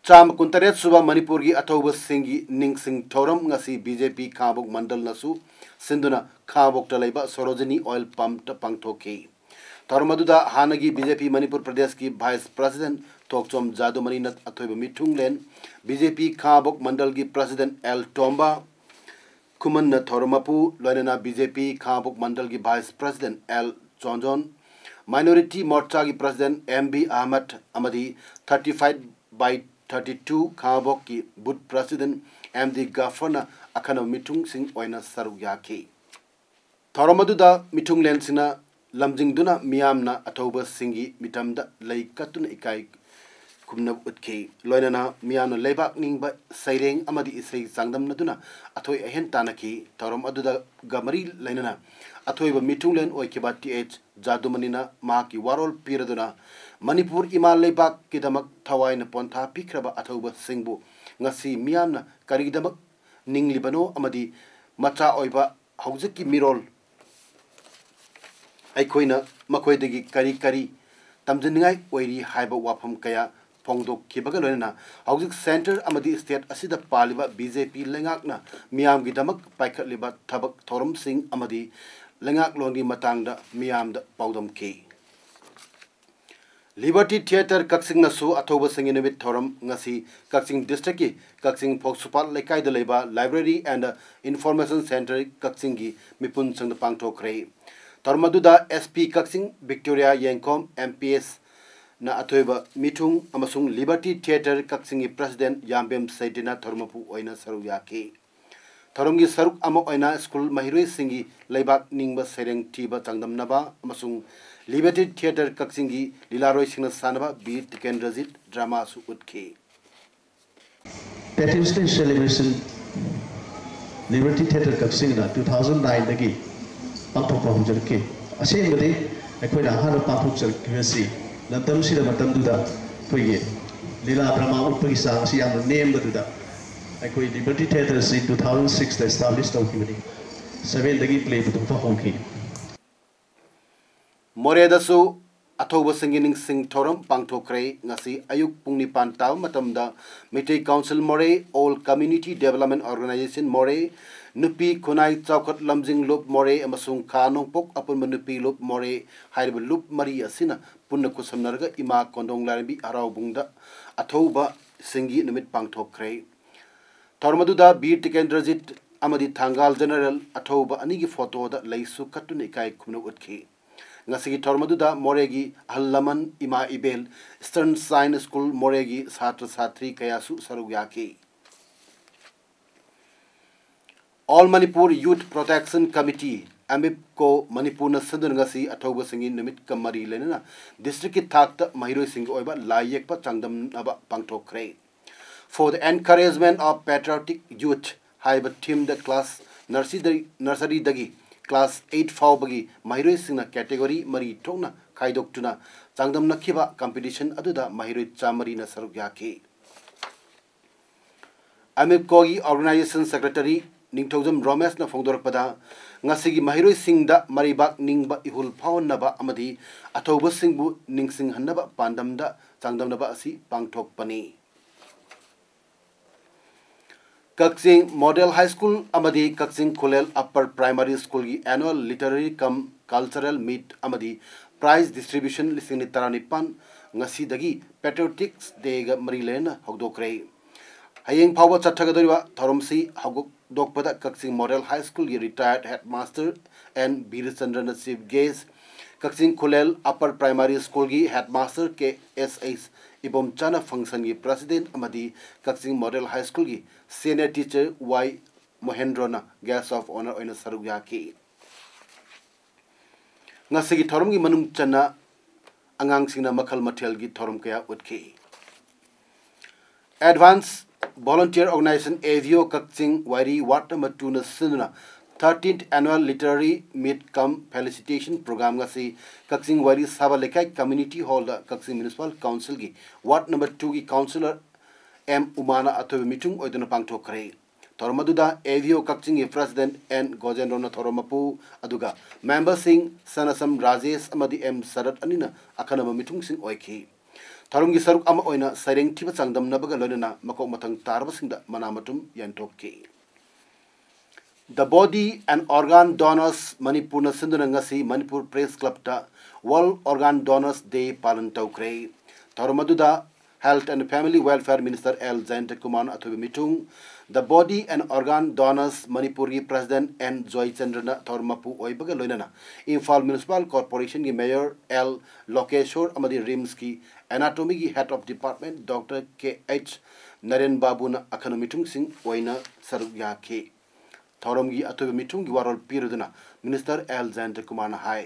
ꯆꯥꯝꯃ ꯀꯨꯟꯇꯔꯦꯠ ꯁꯨꯕ ꯃꯅꯤꯄꯨꯔꯒꯤ ꯑꯊꯧꯕꯁꯤꯡꯒꯤ ꯅꯤꯡꯁꯤꯡ ꯊꯧꯔꯝ ꯉꯁꯤ B J P ꯈꯥꯉꯕꯣꯛ ꯃꯟꯗꯜꯅꯁꯨ ꯁꯤꯟꯗꯨꯅ ꯈꯥꯉꯕꯣꯛꯇ ꯂꯩꯕ ꯁꯣꯔꯣꯖꯤꯅꯤ Oil Pumpꯇ ꯄꯥꯡꯊꯣꯛꯈꯤ꯫ ꯊꯧꯔꯝ ꯑꯗꯨꯗ ꯍꯥꯟꯅꯒꯤ B J P ꯃꯅꯤꯄꯨꯔ ꯄ꯭ꯔꯗꯦꯁꯀꯤ Vice President ꯊꯣꯛꯆꯣꯝ ꯖꯥꯗꯨꯃꯅꯤꯅ ꯑꯊꯣꯏꯕ ꯃꯤꯊꯨꯡꯂꯦꯟ, B J P ꯈꯥꯉꯕꯣꯛ ꯃꯟꯗꯜꯒꯤ President L ꯇꯣꯝꯕ ꯈꯨꯃꯟꯅ ꯊꯧꯔꯝ ꯃꯄꯨ, ꯂꯣꯏꯅꯅ B J P ꯈꯥꯉꯕꯣꯛ ꯃꯟꯗꯜꯒꯤ Vice President L ꯆꯣꯟꯖꯣꯟ, Minority ꯃꯣꯔꯆꯥꯒꯤ President M B Ahmad ꯑꯃꯗꯤ thirty five by thirty two ꯈꯥꯉꯕꯣꯛꯀꯤ Booth President M D ꯒꯐꯔꯅ ꯑꯈꯟꯅꯕ ꯃꯤꯊꯨꯡꯁꯤꯡ ꯑꯣꯏꯅ ꯁꯔꯨꯛ ꯌꯥꯈꯤ꯫ ꯊꯧꯔꯝ ꯑꯗꯨꯗ ꯃꯤꯊꯨꯡꯂꯦꯟꯁꯤꯡꯅ ꯂꯝꯖꯤꯡꯗꯨꯅ ꯃꯤꯌꯥꯝꯅ ꯑꯊꯧꯕꯁꯤꯡꯒꯤ ꯃꯤꯇꯝꯗ ꯂꯩ ꯀꯠꯇꯨꯅ ꯏꯀꯥꯏ ꯈꯨꯝꯅꯕ ꯎꯠꯈꯤ꯫ ꯂꯣꯏꯅꯅ ꯃꯤꯌꯥꯝꯅ ꯂꯩꯕꯥꯛ ꯅꯤꯡꯕ ꯁꯩꯔꯦꯡ ꯑꯃꯗꯤ ꯏꯁꯩ ꯆꯥꯡꯗꯝꯅꯗꯨꯅ ꯑꯊꯣꯏ ꯑꯍꯦꯟ ꯇꯥꯟꯅꯈꯤ꯫ ꯊꯧꯔꯝ ꯑꯗꯨꯗꯒ ꯃꯔꯤ ꯂꯩꯅꯅ ꯑꯊꯣꯏꯕ ꯃꯤꯊꯨꯡꯂꯦꯟ ꯑꯣꯏꯈꯤꯕ T H ꯖꯥꯗꯨꯃꯅꯤꯅ ꯃꯍꯥꯛꯀꯤ ꯋꯥꯔꯣꯜ ꯄꯤꯔꯗꯨꯅ ꯃꯅꯤꯄꯨꯔ ꯏꯃꯥ ꯂꯩꯕꯥꯛꯀꯤꯗꯃꯛ ꯊꯋꯥꯏꯅ ꯄꯣꯟꯊꯥ ꯄꯤꯈ꯭ꯔꯕ ꯑꯊꯧꯕꯁꯤꯡꯕꯨ ꯉꯁꯤ ꯃꯤꯌꯥꯝꯅ ꯀꯔꯤꯒꯤꯗꯃꯛ ꯅꯤꯡꯂꯤꯕꯅꯣ ꯑꯃꯗꯤ ꯃꯆꯥ ꯑꯣꯏꯕ ꯍꯧꯖꯤꯛꯀꯤ ꯃꯤꯔꯣꯜ ꯑꯩꯈꯣꯏꯅ ꯃꯈꯣꯏꯗꯒꯤ ꯀꯔꯤ ꯀꯔꯤ ꯇꯝꯖꯅꯤꯡꯉꯥꯏ ꯑꯣꯏꯔꯤ ꯍꯥꯏꯕ ꯋꯥꯐꯝ ꯀꯌꯥ ꯐꯣꯡꯗꯣꯛꯈꯤꯕꯒ ꯂꯣꯏꯅꯅ ꯍꯧꯖꯤꯛ centre ꯑꯃꯗꯤ state ꯑꯁꯤꯗ ꯄꯥꯜꯂꯤꯕ B J P ꯂꯩꯉꯥꯛꯅ ꯃꯤꯌꯥꯝꯒꯤꯗꯃꯛ ꯄꯥꯏꯈꯠꯂꯤꯕ ꯊꯕꯛ ꯊꯧꯔꯝꯁꯤꯡ ꯑꯃꯗꯤ ꯂꯩꯉꯥꯛꯂꯣꯟꯒꯤ ꯃꯇꯥꯡꯗ ꯃꯤꯌꯥꯝꯗ ꯄꯥꯎꯗꯝꯈꯤ꯫ Liberty Theatre ꯀꯛꯆꯤꯡꯅꯁꯨ ꯑꯊꯧꯕꯁꯤꯡꯒꯤ ꯅꯨꯃꯤꯠ ꯊꯧꯔꯝ ꯉꯁꯤ ꯀꯛꯆꯤꯡ districtꯀꯤ ꯀꯛꯆꯤꯡ ꯐꯧꯁꯨꯄꯥꯠ ꯂꯩꯀꯥꯏꯗ ꯂꯩꯕ Library and Information Centre ꯀꯛꯆꯤꯡꯒꯤ ꯃꯤꯄꯨꯟ ꯁꯪꯗ ꯄꯥꯡꯊꯣꯛꯈ꯭ꯔꯦ꯫ ꯊꯧꯔꯝ ꯑꯗꯨꯗ S P ꯀꯛꯆꯤꯡ ꯕꯤꯛꯇꯣꯔꯤꯌꯥ ꯌꯦꯡꯈꯣꯝ, M P S ꯅ ꯑꯊꯣꯏꯕ ꯃꯤꯊꯨꯡ ꯑꯃꯁꯨꯡ Liberty Theatre ꯀꯛꯆꯤꯡꯒꯤ president ꯌꯥꯝꯕꯦꯝ ꯁꯩꯗ꯭ꯔꯤꯅ ꯊꯧꯔꯝ ꯃꯄꯨ ꯑꯣꯏꯅ ꯁꯔꯨꯛ ꯌꯥꯈꯤ꯫ ꯊꯧꯔꯝꯒꯤ ꯁꯔꯨꯛ ꯑꯃ ꯑꯣꯏꯅ ꯁ꯭ꯀꯨꯜ ꯃꯍꯩꯔꯣꯏꯁꯤꯡꯒꯤ ꯂꯩꯕꯥꯛ ꯅꯤꯡꯕ ꯁꯩꯔꯦꯡ ꯊꯤꯕ ꯆꯥꯡꯗꯝꯅꯕ ꯑꯃꯁꯨꯡ Liberty Theatre ꯀꯛꯆꯤꯡꯒꯤ ꯂꯤꯂꯥꯔꯣꯏꯁꯤꯡꯅ ꯁꯥꯟꯅꯕ ꯕꯤꯔ ꯇꯤꯀꯦꯟꯗ꯭ꯔꯖꯤꯠ dramaꯁꯨ ꯎꯠꯈꯤ꯫ Patriotic Celebration Liberty Theatre ꯀꯛꯆꯤꯡꯅ two thousand nineꯗꯒꯤ ꯄꯥꯡꯊꯣꯛꯄ ꯍꯧꯖꯔꯛꯈꯤ꯫ ꯑꯁꯦꯡꯕꯗꯤ ꯑꯩꯈꯣꯏꯅ ꯑꯍꯥꯟꯕ ꯄꯥꯡꯊꯣꯛꯆꯔꯛꯈꯤꯕꯁꯤ ꯂꯝꯗꯝꯁꯤꯗ ꯃꯇꯝꯗꯨꯗ ꯑꯩꯈꯣꯏꯒꯤ ꯂꯤꯂꯥ drama ꯎꯠꯄꯒꯤ ꯆꯥꯡ ꯑꯁꯤ ꯌꯥꯝꯅ ꯅꯦꯝꯕꯗꯨꯗ ꯑꯩꯈꯣꯏ Liberty Theatre ꯑꯁꯤ two thousand sixꯇ establish ꯇꯧꯈꯤꯕꯅꯤ꯫ Sevenꯗꯒꯤ play ꯄꯨꯊꯣꯛꯄ ꯍꯧꯈꯤ꯫ ꯃꯣꯔꯦꯗꯁꯨ ꯑꯊꯧꯕꯁꯤꯡꯒꯤ ꯅꯤꯡꯁꯤꯡ ꯊꯧꯔꯝ ꯄꯥꯡꯊꯣꯛꯈ꯭ꯔꯦ꯫ ꯉꯁꯤ ꯑꯌꯨꯛ ꯄꯨꯡ ꯅꯤꯄꯥꯟ ꯇꯥꯕ ꯃꯇꯝꯗ ꯃꯩꯇꯩ Council ꯃꯣꯔꯦ, All Community Development Organisation ꯃꯣꯔꯦ, ꯅꯨꯄꯤ ꯈꯨꯟꯅꯥꯏ ꯆꯥꯎꯈꯠ ꯂꯝꯖꯤꯡ ꯂꯨꯞ ꯃꯣꯔꯦ ꯑꯃꯁꯨꯡ ꯈꯥ ꯅꯣꯡꯄꯣꯛ ꯑꯄꯨꯟꯕ ꯅꯨꯄꯤ ꯂꯨꯞ ꯃꯣꯔꯦ ꯍꯥꯏꯔꯤꯕ ꯂꯨꯞ ꯃꯔꯤ ꯑꯁꯤꯅ ꯄꯨꯟꯅ ꯈꯨꯠꯁꯝꯅꯔꯒ ꯏꯃꯥ ꯀꯣꯟꯗꯣꯡ ꯂꯥꯏꯔꯦꯝꯕꯤ ꯍꯔꯥꯎꯕꯨꯡꯗ ꯑꯊꯧꯕꯁꯤꯡꯒꯤ ꯅꯨꯃꯤꯠ ꯄꯥꯡꯊꯣꯛꯈ꯭ꯔꯦ꯫ ꯊꯧꯔꯝ ꯑꯗꯨꯗ ꯕꯤꯔ ꯇꯤꯀꯦꯟꯗ꯭ꯔꯖꯤꯠ ꯑꯃꯗꯤ ꯊꯥꯡꯒꯥꯜ General ꯑꯊꯧꯕ ꯑꯅꯤꯒꯤ photoꯗ ꯂꯩꯁꯨ ꯀꯠꯇꯨꯅ ꯏꯀꯥꯏ ꯈꯨꯝꯅꯧ ꯎꯠꯈꯤ꯫ ꯉꯁꯤꯒꯤ ꯊꯧꯔꯝ ꯑꯗꯨꯗ ꯃꯣꯔꯦꯒꯤ ꯑꯍꯜ ꯂꯃꯟ, ꯏꯃꯥ ꯏꯕꯦꯜ, Eastern Shine School ꯃꯣꯔꯦꯒꯤ ꯁꯥꯇ꯭ꯔ ꯁꯥꯇ꯭ꯔꯤ ꯀꯌꯥꯁꯨ ꯁꯔꯨꯛ ꯌꯥꯈꯤ꯫ All Manipur Youth Protection Committee, ꯑꯦꯃꯤꯞꯀꯣ ꯃꯅꯤꯄꯨꯔꯅ ꯁꯤꯟꯗꯨꯅ ꯉꯁꯤ ꯑꯊꯧꯕꯁꯤꯡꯒꯤ ꯅꯨꯃꯤꯠꯀ ꯃꯔꯤ ꯂꯩꯅꯅ districtꯀꯤ ꯊꯥꯛꯇ ꯃꯍꯩꯔꯣꯏꯁꯤꯡꯒꯤ ꯑꯣꯏꯕ ꯂꯥꯏ ꯌꯦꯛꯄ ꯆꯥꯡꯗꯝꯅꯕ ꯄꯥꯡꯊꯣꯛꯈ꯭ꯔꯦ꯫ For the Encouragement of Patriotic Youth ꯍꯥꯏꯕ themeꯗ class nurseryꯗꯒꯤ, nurseryꯗꯒꯤ class eight ꯐꯥꯎꯕꯒꯤ ꯃꯍꯩꯔꯣꯏꯁꯤꯡꯅ category ꯃꯔꯤ ꯊꯣꯛꯅ ꯈꯥꯏꯗꯣꯛꯇꯨꯅ ꯆꯥꯡꯗꯝꯅꯈꯤꯕ competition ꯑꯗꯨꯗ ꯃꯍꯩꯔꯣꯏ ꯆꯥꯃꯔꯤꯅ ꯁꯔꯨꯛ ꯌꯥꯈꯤ꯫ ꯑꯦꯃꯤꯞꯀꯣꯒꯤ Organisation Secretary ꯅꯤꯡꯊꯧꯖꯝ ꯔꯣꯃꯦꯁꯅ ꯐꯣꯡꯗꯣꯔꯛꯄꯗ, ꯉꯁꯤꯒꯤ ꯃꯍꯩꯔꯣꯏꯁꯤꯡꯗ ꯃꯔꯩꯕꯥꯛ ꯅꯤꯡꯕ ꯏꯍꯨꯜ ꯐꯥꯎꯍꯟꯅꯕ ꯑꯃꯗꯤ ꯑꯊꯧꯕꯁꯤꯡꯕꯨ ꯅꯤꯡꯁꯤꯡꯍꯟꯅꯕ ꯄꯥꯟꯗꯝꯗ ꯆꯥꯡꯗꯝꯅꯕ ꯑꯁꯤ ꯄꯥꯡꯊꯣꯛꯄꯅꯤ꯫ ꯀꯛꯆꯤꯡ ꯃꯣꯗꯦꯜ ꯍꯥꯏ ꯁ꯭ꯀꯨꯜ ꯑꯃꯗꯤ ꯀꯛꯆꯤꯡ ꯈꯨꯂꯦꯜ ꯑꯞꯄꯔ ꯄ꯭ꯔꯥꯏꯃꯥꯔꯤ ꯁ꯭ꯀꯨꯜꯒꯤ annual literary cum cultural meet ꯑꯃꯗꯤ prize distribution ꯂꯤꯁꯤꯡ ꯑꯅꯤ ꯇꯔꯥꯅꯤꯄꯥꯟ ꯉꯁꯤꯗꯒꯤ Patriotics Dayꯒ ꯃꯔꯤ ꯂꯩꯅꯅ ꯍꯧꯗꯣꯛꯈ꯭ꯔꯦ꯫ ꯍꯌꯦꯡ ꯐꯥꯎꯕ ꯆꯠꯊꯒꯗꯧꯔꯤꯕ ꯊꯧꯔꯝꯁꯤ ꯍꯧꯗꯣꯛꯄꯗ ꯀꯛꯆꯤꯡ ꯃꯣꯗꯦꯜ ꯍꯥꯏ ꯁ꯭ꯀꯨꯜꯒꯤ retired headmaster N ꯕꯤꯔꯆꯟꯗ꯭ꯔꯅ chief guest, ꯀꯛꯆꯤꯡ ꯈꯨꯂꯦꯜ ꯑꯞꯄꯔ ꯄ꯭ꯔꯥꯏꯃꯥꯔꯤ ꯁ꯭ꯀꯨꯜꯒꯤ headmaster ꯀꯦ ꯑꯦꯁ ꯑꯩꯆ ꯏꯕꯣꯝꯆꯥꯅ functionꯒꯤ president ꯑꯃꯗꯤ ꯀꯛꯆꯤꯡ ꯃꯣꯗꯦꯜ ꯍꯥꯏ ꯁ꯭ꯀꯨꯜꯒꯤ senior teacher Y ꯃꯣꯍꯦꯟꯗ꯭ꯔꯣꯅ guest of honour ꯑꯣꯏꯅ ꯁꯔꯨꯛ ꯌꯥꯈꯤ꯫ ꯉꯁꯤꯒꯤ ꯊꯧꯔꯝꯒꯤ ꯃꯅꯨꯡ ꯆꯟꯅ ꯑꯉꯥꯡꯁꯤꯡꯅ ꯃꯈꯜ ꯃꯊꯦꯜꯒꯤ ꯊꯧꯔꯝ ꯀꯌꯥ ꯎꯠꯈꯤ꯫ Advance Volunteer Organization, AVO, ꯀꯛꯆꯤꯡ ꯋꯥꯏꯔꯤ ward number twoꯅ ꯁꯤꯟꯗꯨꯅ thirteenth annual literary meet cum felicitation program ꯉꯁꯤ ꯀꯛꯆꯤꯡ ꯋꯥꯏꯔꯤ ꯁꯥꯕ ꯂꯩꯀꯥꯏ community hallꯗ ꯀꯛꯆꯤꯡ Municipal Councilꯒꯤ ward number twoꯒꯤ councillor ꯑꯦꯝ ꯎꯃꯥꯅ ꯑꯊꯣꯏꯕ ꯃꯤꯊꯨꯡ ꯑꯣꯏꯗꯨꯅ ꯄꯥꯡꯊꯣꯛꯈ꯭ꯔꯦ꯫ ꯊꯧꯔꯝ ꯑꯗꯨꯗ AVO ꯀꯛꯆꯤꯡꯒꯤ president ꯑꯦꯟ ꯒꯣꯖꯦꯟꯗ꯭ꯔꯣꯅ ꯊꯧꯔꯝ ꯃꯄꯨ, ꯑꯗꯨꯒ memberꯁꯤꯡ ꯁꯅꯥꯁꯝ ꯔꯥꯖꯦꯁ ꯑꯃꯗꯤ ꯑꯦꯝ ꯁꯔꯠ ꯑꯅꯤꯅ ꯑꯈꯟꯅꯕ ꯃꯤꯊꯨꯡꯁꯤꯡ ꯑꯣꯏꯈꯤ꯫ ꯊꯧꯔꯝꯒꯤ ꯁꯔꯨꯛ ꯑꯃ ꯑꯣꯏꯅ ꯁꯩꯔꯦꯡ ꯊꯤꯕ ꯆꯥꯡꯗꯝꯅꯕꯒ ꯂꯣꯏꯅꯅ ꯃꯀꯣꯛ ꯃꯊꯪ ꯇꯥꯔꯕꯁꯤꯡꯗ ꯃꯅꯥ ꯃꯊꯨꯝ ꯌꯦꯟꯊꯣꯛꯈꯤ꯫ The Body and Organ Donors ꯃꯅꯤꯄꯨꯔꯅ ꯁꯤꯟꯗꯨꯅ ꯉꯁꯤ Manipur Press Clubꯇ World Organ Donors Day ꯄꯥꯂꯟ ꯇꯧꯈ꯭ꯔꯦ꯫ ꯊꯧꯔꯝ ꯑꯗꯨꯗ Health and Family Welfare Minister L ꯖꯌꯟꯇꯀꯨꯃꯥꯔꯅ ꯑꯊꯣꯏꯕ ꯃꯤꯊꯨꯡ, The Body and Organ Donors ꯃꯅꯤꯄꯨꯔꯒꯤ president ꯑꯦꯟ ꯖꯣꯏꯆꯟꯗ꯭ꯔꯅ ꯊꯧꯔꯝ ꯃꯄꯨ ꯑꯣꯏꯕꯒ ꯂꯣꯏꯅꯅ ꯏꯝꯐꯥꯜ Municipal Corporationꯒꯤ mayor ꯑꯦꯜ ꯂꯣꯀꯦꯁꯣꯔ ꯑꯃꯗꯤ RIMSꯀꯤ anatomyꯒꯤ head of department doctor K H Naren ꯕꯥꯕꯨꯅ ꯑꯈꯟꯅ ꯃꯤꯊꯨꯡꯁꯤꯡ ꯑꯣꯏꯅ ꯁꯔꯨꯛ ꯌꯥꯈꯤ꯫ ꯊꯧꯔꯝꯒꯤ ꯑꯊꯣꯏꯕ ꯃꯤꯊꯨꯡꯒꯤ ꯋꯥꯔꯣꯜ ꯄꯤꯔꯗꯨꯅ Minister ꯑꯦꯜ ꯖꯌꯟꯇꯀꯨꯃꯥꯔꯅ ꯍꯥꯏ꯫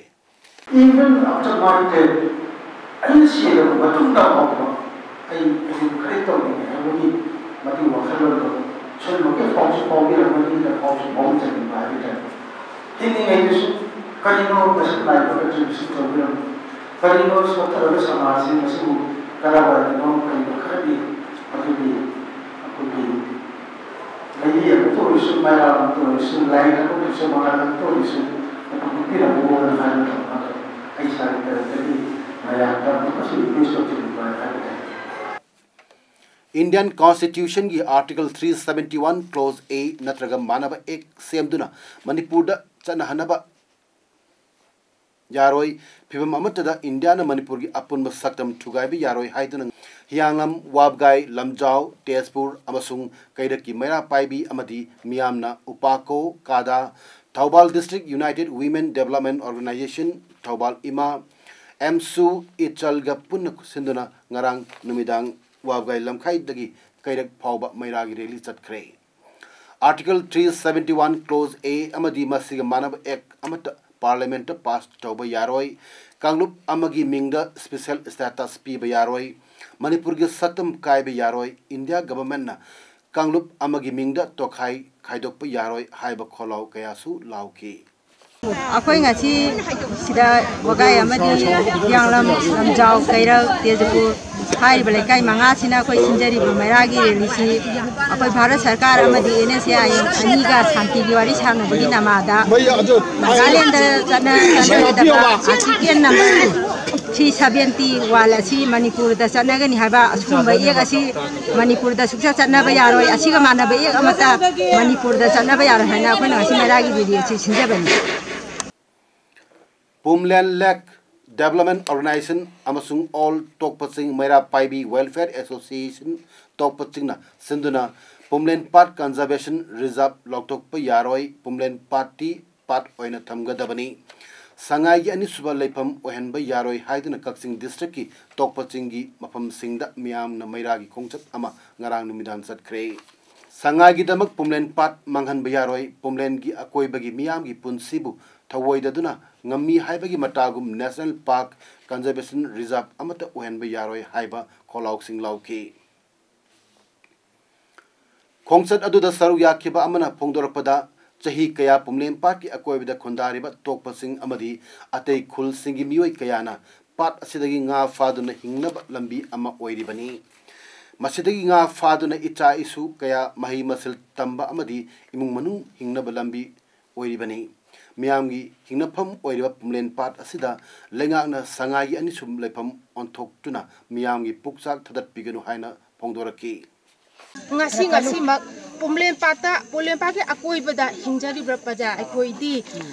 Even after my death, ꯑꯩꯅ ꯁꯤꯔꯕ ꯃꯇꯨꯡꯗ ꯐꯥꯎꯕ ꯑꯩ ꯀꯔꯤ ꯀꯔꯤ ꯇꯧꯅꯤꯡꯉꯦ ꯍꯥꯏꯕꯒꯤ ꯃꯗꯨꯒꯤ ꯋꯥꯈꯜꯂꯣꯟꯗꯣ ꯁꯣꯏꯗꯅꯃꯛꯀꯤ ꯐꯥꯎꯁꯨ ꯐꯥꯎꯕꯤꯔꯝꯒꯅꯤꯅ ꯐꯥꯎꯁꯨ ꯐꯥꯎꯖꯅꯤꯡꯕ ꯍꯥꯏꯕ ꯇꯥꯔꯦ꯫ ꯍꯤꯡꯂꯤꯉꯩꯗꯁꯨ ꯀꯔꯤꯅꯣ ꯃꯁꯛ ꯅꯥꯏꯕ contribution ꯇꯧꯕꯤꯔꯝꯕ, ꯀꯔꯤꯅꯣ ꯁꯣꯠꯊꯔꯕ ꯁꯃꯥꯖꯁꯤꯡ ꯑꯁꯤꯕꯨ ꯀꯗꯥꯏꯋꯥꯏꯗꯅꯣ ꯀꯔꯤꯅꯣ ꯈꯔꯗꯤ ꯃꯗꯨꯒꯤ ꯑꯩꯈꯣꯏꯒꯤ ꯂꯩꯔꯤ ꯑꯃꯠꯇ ꯑꯣꯏꯔꯁꯨ ꯃꯌꯥꯝ ꯇꯧꯔꯤꯁꯤ, ꯂꯥꯏꯔꯤꯛ ꯑꯃ ꯄꯤꯁꯨ ꯃꯉꯥꯜ ꯑꯃ ꯇꯧꯔꯤꯁꯤ, ꯑꯗꯨ ꯄꯤꯔꯝꯃꯣꯅ ꯍꯥꯏꯕ ꯃꯇꯝꯗ ꯑꯩ ꯏꯁꯥꯒꯤ ꯇꯔꯐꯇꯒꯤ ꯃꯌꯥꯝꯗ ꯑꯃꯨꯛꯀꯁꯨ ꯔꯤꯀ꯭ꯋꯦꯁ ꯇꯧꯖꯅꯤꯡꯕ ꯍꯥꯏꯕ ꯇꯥꯏ꯫ Indian Constitution ꯒꯤ Article three seventy one Clause A ꯅꯠꯇ꯭ꯔꯒ ꯃꯥꯟꯅꯕ Act ꯁꯦꯝꯗꯨꯅ ꯃꯅꯤꯄꯨꯔꯗ ꯆꯠꯅꯍꯟꯅꯕ ꯌꯥꯔꯣꯏ꯫ ꯐꯤꯚꯝ ꯑꯃꯠꯇꯗ ꯏꯟꯗꯤꯌꯥꯅ ꯃꯅꯤꯄꯨꯔꯒꯤ ꯑꯄꯨꯟꯕ ꯁꯛꯇꯝ ꯊꯨꯒꯥꯏꯕ ꯌꯥꯔꯣꯏ ꯍꯥꯏꯗꯨꯅ ꯍꯤꯌꯥꯡꯂꯝ, ꯋꯥꯕꯒꯥꯏ, ꯂꯝꯖꯥꯎ, ꯇꯦꯖꯄꯨꯔ ꯑꯃꯁꯨꯡ ꯀꯩꯔꯛꯀꯤ ꯃꯩꯔꯥ ꯄꯥꯏꯕꯤ ꯑꯃꯗꯤ ꯃꯤꯌꯥꯝꯅ ꯎꯄꯥꯀꯣ, ꯀꯥꯗꯥ, Thoubal District United Women Development Organization, Thoubal ꯏꯃꯥ, ꯑꯦꯝꯁꯨ, ꯏꯆꯜꯒ ꯄꯨꯟꯅ ꯁꯤꯟꯗꯨꯅ ꯉꯔꯥꯡ ꯅꯨꯃꯤꯗꯥꯡ ꯋꯥꯕꯒꯥꯏ ꯂꯝꯈꯥꯏꯗꯒꯤ ꯀꯩꯔꯛ ꯐꯥꯎꯕ ꯃꯩꯔꯥꯒꯤ rally ꯆꯠꯈ꯭ꯔꯦ꯫ Article three seventy one Clause A ꯑꯃꯗꯤ ꯃꯁꯤꯒ ꯃꯥꯟꯅꯕ Act ꯑꯃꯠꯇ Parliament ꯇ pass ꯇꯧꯕ ꯌꯥꯔꯣꯏ꯫ ꯀꯥꯡꯂꯨꯞ ꯑꯃꯒꯤ ꯃꯤꯡꯗ special status ꯄꯤꯕ ꯌꯥꯔꯣꯏ꯫ ꯃꯅꯤꯄꯨꯔꯒꯤ ꯁꯛꯇꯝ ꯀꯥꯏꯕ ꯌꯥꯔꯣꯏ꯫ ꯏꯟꯗꯤꯌꯥ government ꯅ ꯀꯥꯡꯂꯨꯞ ꯑꯃꯒꯤ ꯃꯤꯡꯗ ꯇꯣꯈꯥꯏ ꯈꯥꯏꯗꯣꯛꯄ ꯌꯥꯔꯣꯏ ꯍꯥꯏꯕ ꯈꯣꯜꯂꯥꯎ ꯀꯌꯥꯁꯨ ꯂꯥꯎꯈꯤ꯫ ꯑꯩꯈꯣꯏ ꯉꯁꯤ ꯁꯤꯗ ꯋꯥꯒꯥꯏ ꯑꯃꯗꯤ ꯍꯤꯌꯥꯡꯂꯝ, ꯂꯝꯖꯥꯎ, ꯀꯩꯔꯛ, ꯇꯦꯖꯄꯨꯔ ꯍꯥꯏꯔꯤꯕ ꯂꯩꯀꯥꯏ ꯃꯉꯥꯁꯤꯅ ꯑꯩꯈꯣꯏ ꯁꯤꯟꯖꯔꯤꯕ ꯃꯩꯔꯥꯒꯤ rally ꯁꯤ ꯑꯩꯈꯣꯏ ꯚꯥꯔꯠ ꯁꯔꯀꯥꯔ ꯑꯃꯗꯤ NSCI ꯑꯅꯤꯒ ꯁꯥꯟꯇꯤꯒꯤ ꯋꯥꯔꯤ ꯁꯥꯟꯅꯕꯒꯤ ꯅꯃꯥꯗ ꯅꯥꯒꯥꯂꯦꯟꯗ ꯆꯠꯅ-, ꯆꯠꯅꯔꯣꯏꯗꯕ Article number three seventy one ꯑꯁꯤ ꯃꯅꯤꯄꯨꯔꯗ ꯆꯠꯅꯒꯅꯤ ꯍꯥꯏꯕ ꯑꯁꯤꯒꯨꯝꯕ Act ꯑꯁꯤ ꯃꯅꯤꯄꯨꯔꯗ ꯁꯨꯡꯆꯠ ꯆꯠꯅꯕ ꯌꯥꯔꯣꯏ꯫ ꯑꯁꯤꯒ ꯃꯥꯟꯅꯕ Act ꯑꯃꯠꯇ ꯃꯅꯤꯄꯨꯔꯗ ꯆꯠꯅꯕ ꯌꯥꯔꯣꯏ ꯍꯥꯏꯅ ꯑꯩꯈꯣꯏꯅ ꯉꯁꯤ ꯃꯩꯔꯥꯒꯤ rally ꯑꯁꯤ ꯁꯤꯟꯖꯕꯅꯤ꯫ ꯄꯨꯝꯂꯦꯟ Lake Development Organization ꯑꯃꯁꯨꯡ All ꯇꯣꯛꯄꯆꯤꯡ ꯃꯩꯔꯥ ꯄꯥꯏꯕꯤ Welfare Association ꯇꯣꯛꯄꯆꯤꯡꯅ ꯁꯤꯟꯗꯨꯅ ꯄꯨꯝꯂꯦꯟ ꯄꯥꯠ Conservation Reserve ꯂꯥꯎꯊꯣꯛꯄ ꯌꯥꯔꯣꯏ, ꯄꯨꯝꯂꯦꯟ ꯄꯥꯠꯇꯤ ꯄꯥꯠ ꯑꯣꯏꯅ ꯊꯝꯒꯗꯕꯅꯤ꯫ ꯁꯉꯥꯏꯒꯤ ꯑꯅꯤꯁꯨꯕ ꯂꯩꯐꯝ ꯑꯣꯏꯍꯟꯕ ꯌꯥꯔꯣꯏ ꯍꯥꯏꯗꯨꯅ ꯀꯛꯆꯤꯡ district ꯀꯤ ꯇꯣꯛꯄꯆꯤꯡꯒꯤ ꯃꯐꯝꯁꯤꯡꯗ ꯃꯤꯌꯥꯝꯅ ꯃꯩꯔꯥꯒꯤ ꯈꯣꯡꯆꯠ ꯑꯃ ꯉꯔꯥꯡ ꯅꯨꯃꯤꯗꯥꯡ ꯆꯠꯈ꯭ꯔꯦ꯫ ꯁꯉꯥꯏꯒꯤꯗꯃꯛ ꯄꯨꯝꯂꯦꯟ ꯄꯥꯠ ꯃꯥꯡꯍꯟꯕ ꯌꯥꯔꯣꯏ, ꯄꯨꯝꯂꯦꯟꯒꯤ ꯑꯀꯣꯏꯕꯒꯤ ꯃꯤꯌꯥꯝꯒꯤ ꯄꯨꯟꯁꯤꯕꯨ ꯊꯧꯑꯣꯏꯗꯗꯨꯅ ꯉꯝꯃꯤ ꯍꯥꯏꯕꯒꯤ ꯃꯇꯥꯒꯨꯝ National Park Conservation Reserve ꯑꯃꯠꯇ ꯑꯣꯏꯍꯟꯕ ꯌꯥꯔꯣꯏ ꯍꯥꯏꯕ ꯈꯣꯜꯂꯥꯎꯁꯤꯡ ꯂꯥꯎꯈꯤ꯫ ꯈꯣꯡꯆꯠ ꯑꯗꯨꯗ ꯁꯔꯨꯛ ꯌꯥꯈꯤꯕ ꯑꯃꯅ ꯐꯣꯡꯗꯣꯔꯛꯄꯗ, ꯆꯍꯤ ꯀꯌꯥ ꯄꯨꯝꯂꯦꯟ ꯄꯥꯠꯀꯤ ꯑꯀꯣꯏꯕꯗ ꯈꯨꯟꯗꯥꯔꯤꯕ ꯇꯣꯛꯄꯁꯤꯡ ꯑꯃꯗꯤ ꯑꯇꯩ ꯈꯨꯜꯁꯤꯡꯒꯤ ꯃꯤꯑꯣꯏ ꯀꯌꯥꯅ ꯄꯥꯠ ꯑꯁꯤꯗꯒꯤ ꯉꯥ ꯐꯥꯗꯨꯅ ꯍꯤꯡꯅꯕ ꯂꯝꯕꯤ ꯑꯃ ꯑꯣꯏꯔꯤꯕꯅꯤ꯫ ꯃꯁꯤꯗꯒꯤ ꯉꯥ ꯐꯥꯗꯨꯅ ꯏꯆꯥ ꯏꯁꯨ ꯀꯌꯥ ꯃꯍꯩ ꯃꯁꯤꯡ ꯇꯝꯕ ꯑꯃꯗꯤ ꯏꯃꯨꯡ ꯃꯅꯨꯡ ꯍꯤꯡꯅꯕ ꯂꯝꯕꯤ ꯑꯣꯏꯔꯤꯕꯅꯤ꯫ ꯃꯤꯌꯥꯝꯒꯤ ꯍꯤꯡꯅꯐꯝ ꯑꯣꯏꯔꯤꯕ ꯄꯨꯝꯂꯦꯟ ꯄꯥꯠ ꯑꯁꯤꯗ ꯂꯩꯉꯥꯛꯅ ꯁꯉꯥꯏꯒꯤ ꯑꯅꯤꯁꯨꯕ ꯂꯩꯐꯝ ꯑꯣꯟꯊꯣꯛꯇꯨꯅ ꯃꯤꯌꯥꯝꯒꯤ ꯄꯨꯛꯆꯥꯛ ꯊꯥꯗꯠꯄꯤꯒꯅꯨ ꯍꯥꯏꯅ ꯐꯣꯡꯗꯣꯔꯛꯈꯤ꯫ ꯉꯁꯤ ꯉꯁꯤꯃꯛ ꯄꯨꯝꯂꯦꯟ ꯄꯥꯠꯇ, ꯄꯨꯝꯂꯦꯟ ꯄꯥꯠꯀꯤ ꯑꯀꯣꯏꯕꯗ ꯍꯤꯡꯖꯔꯤꯕ ꯄ꯭ꯔꯖꯥ ꯑꯩꯈꯣꯏꯗꯤ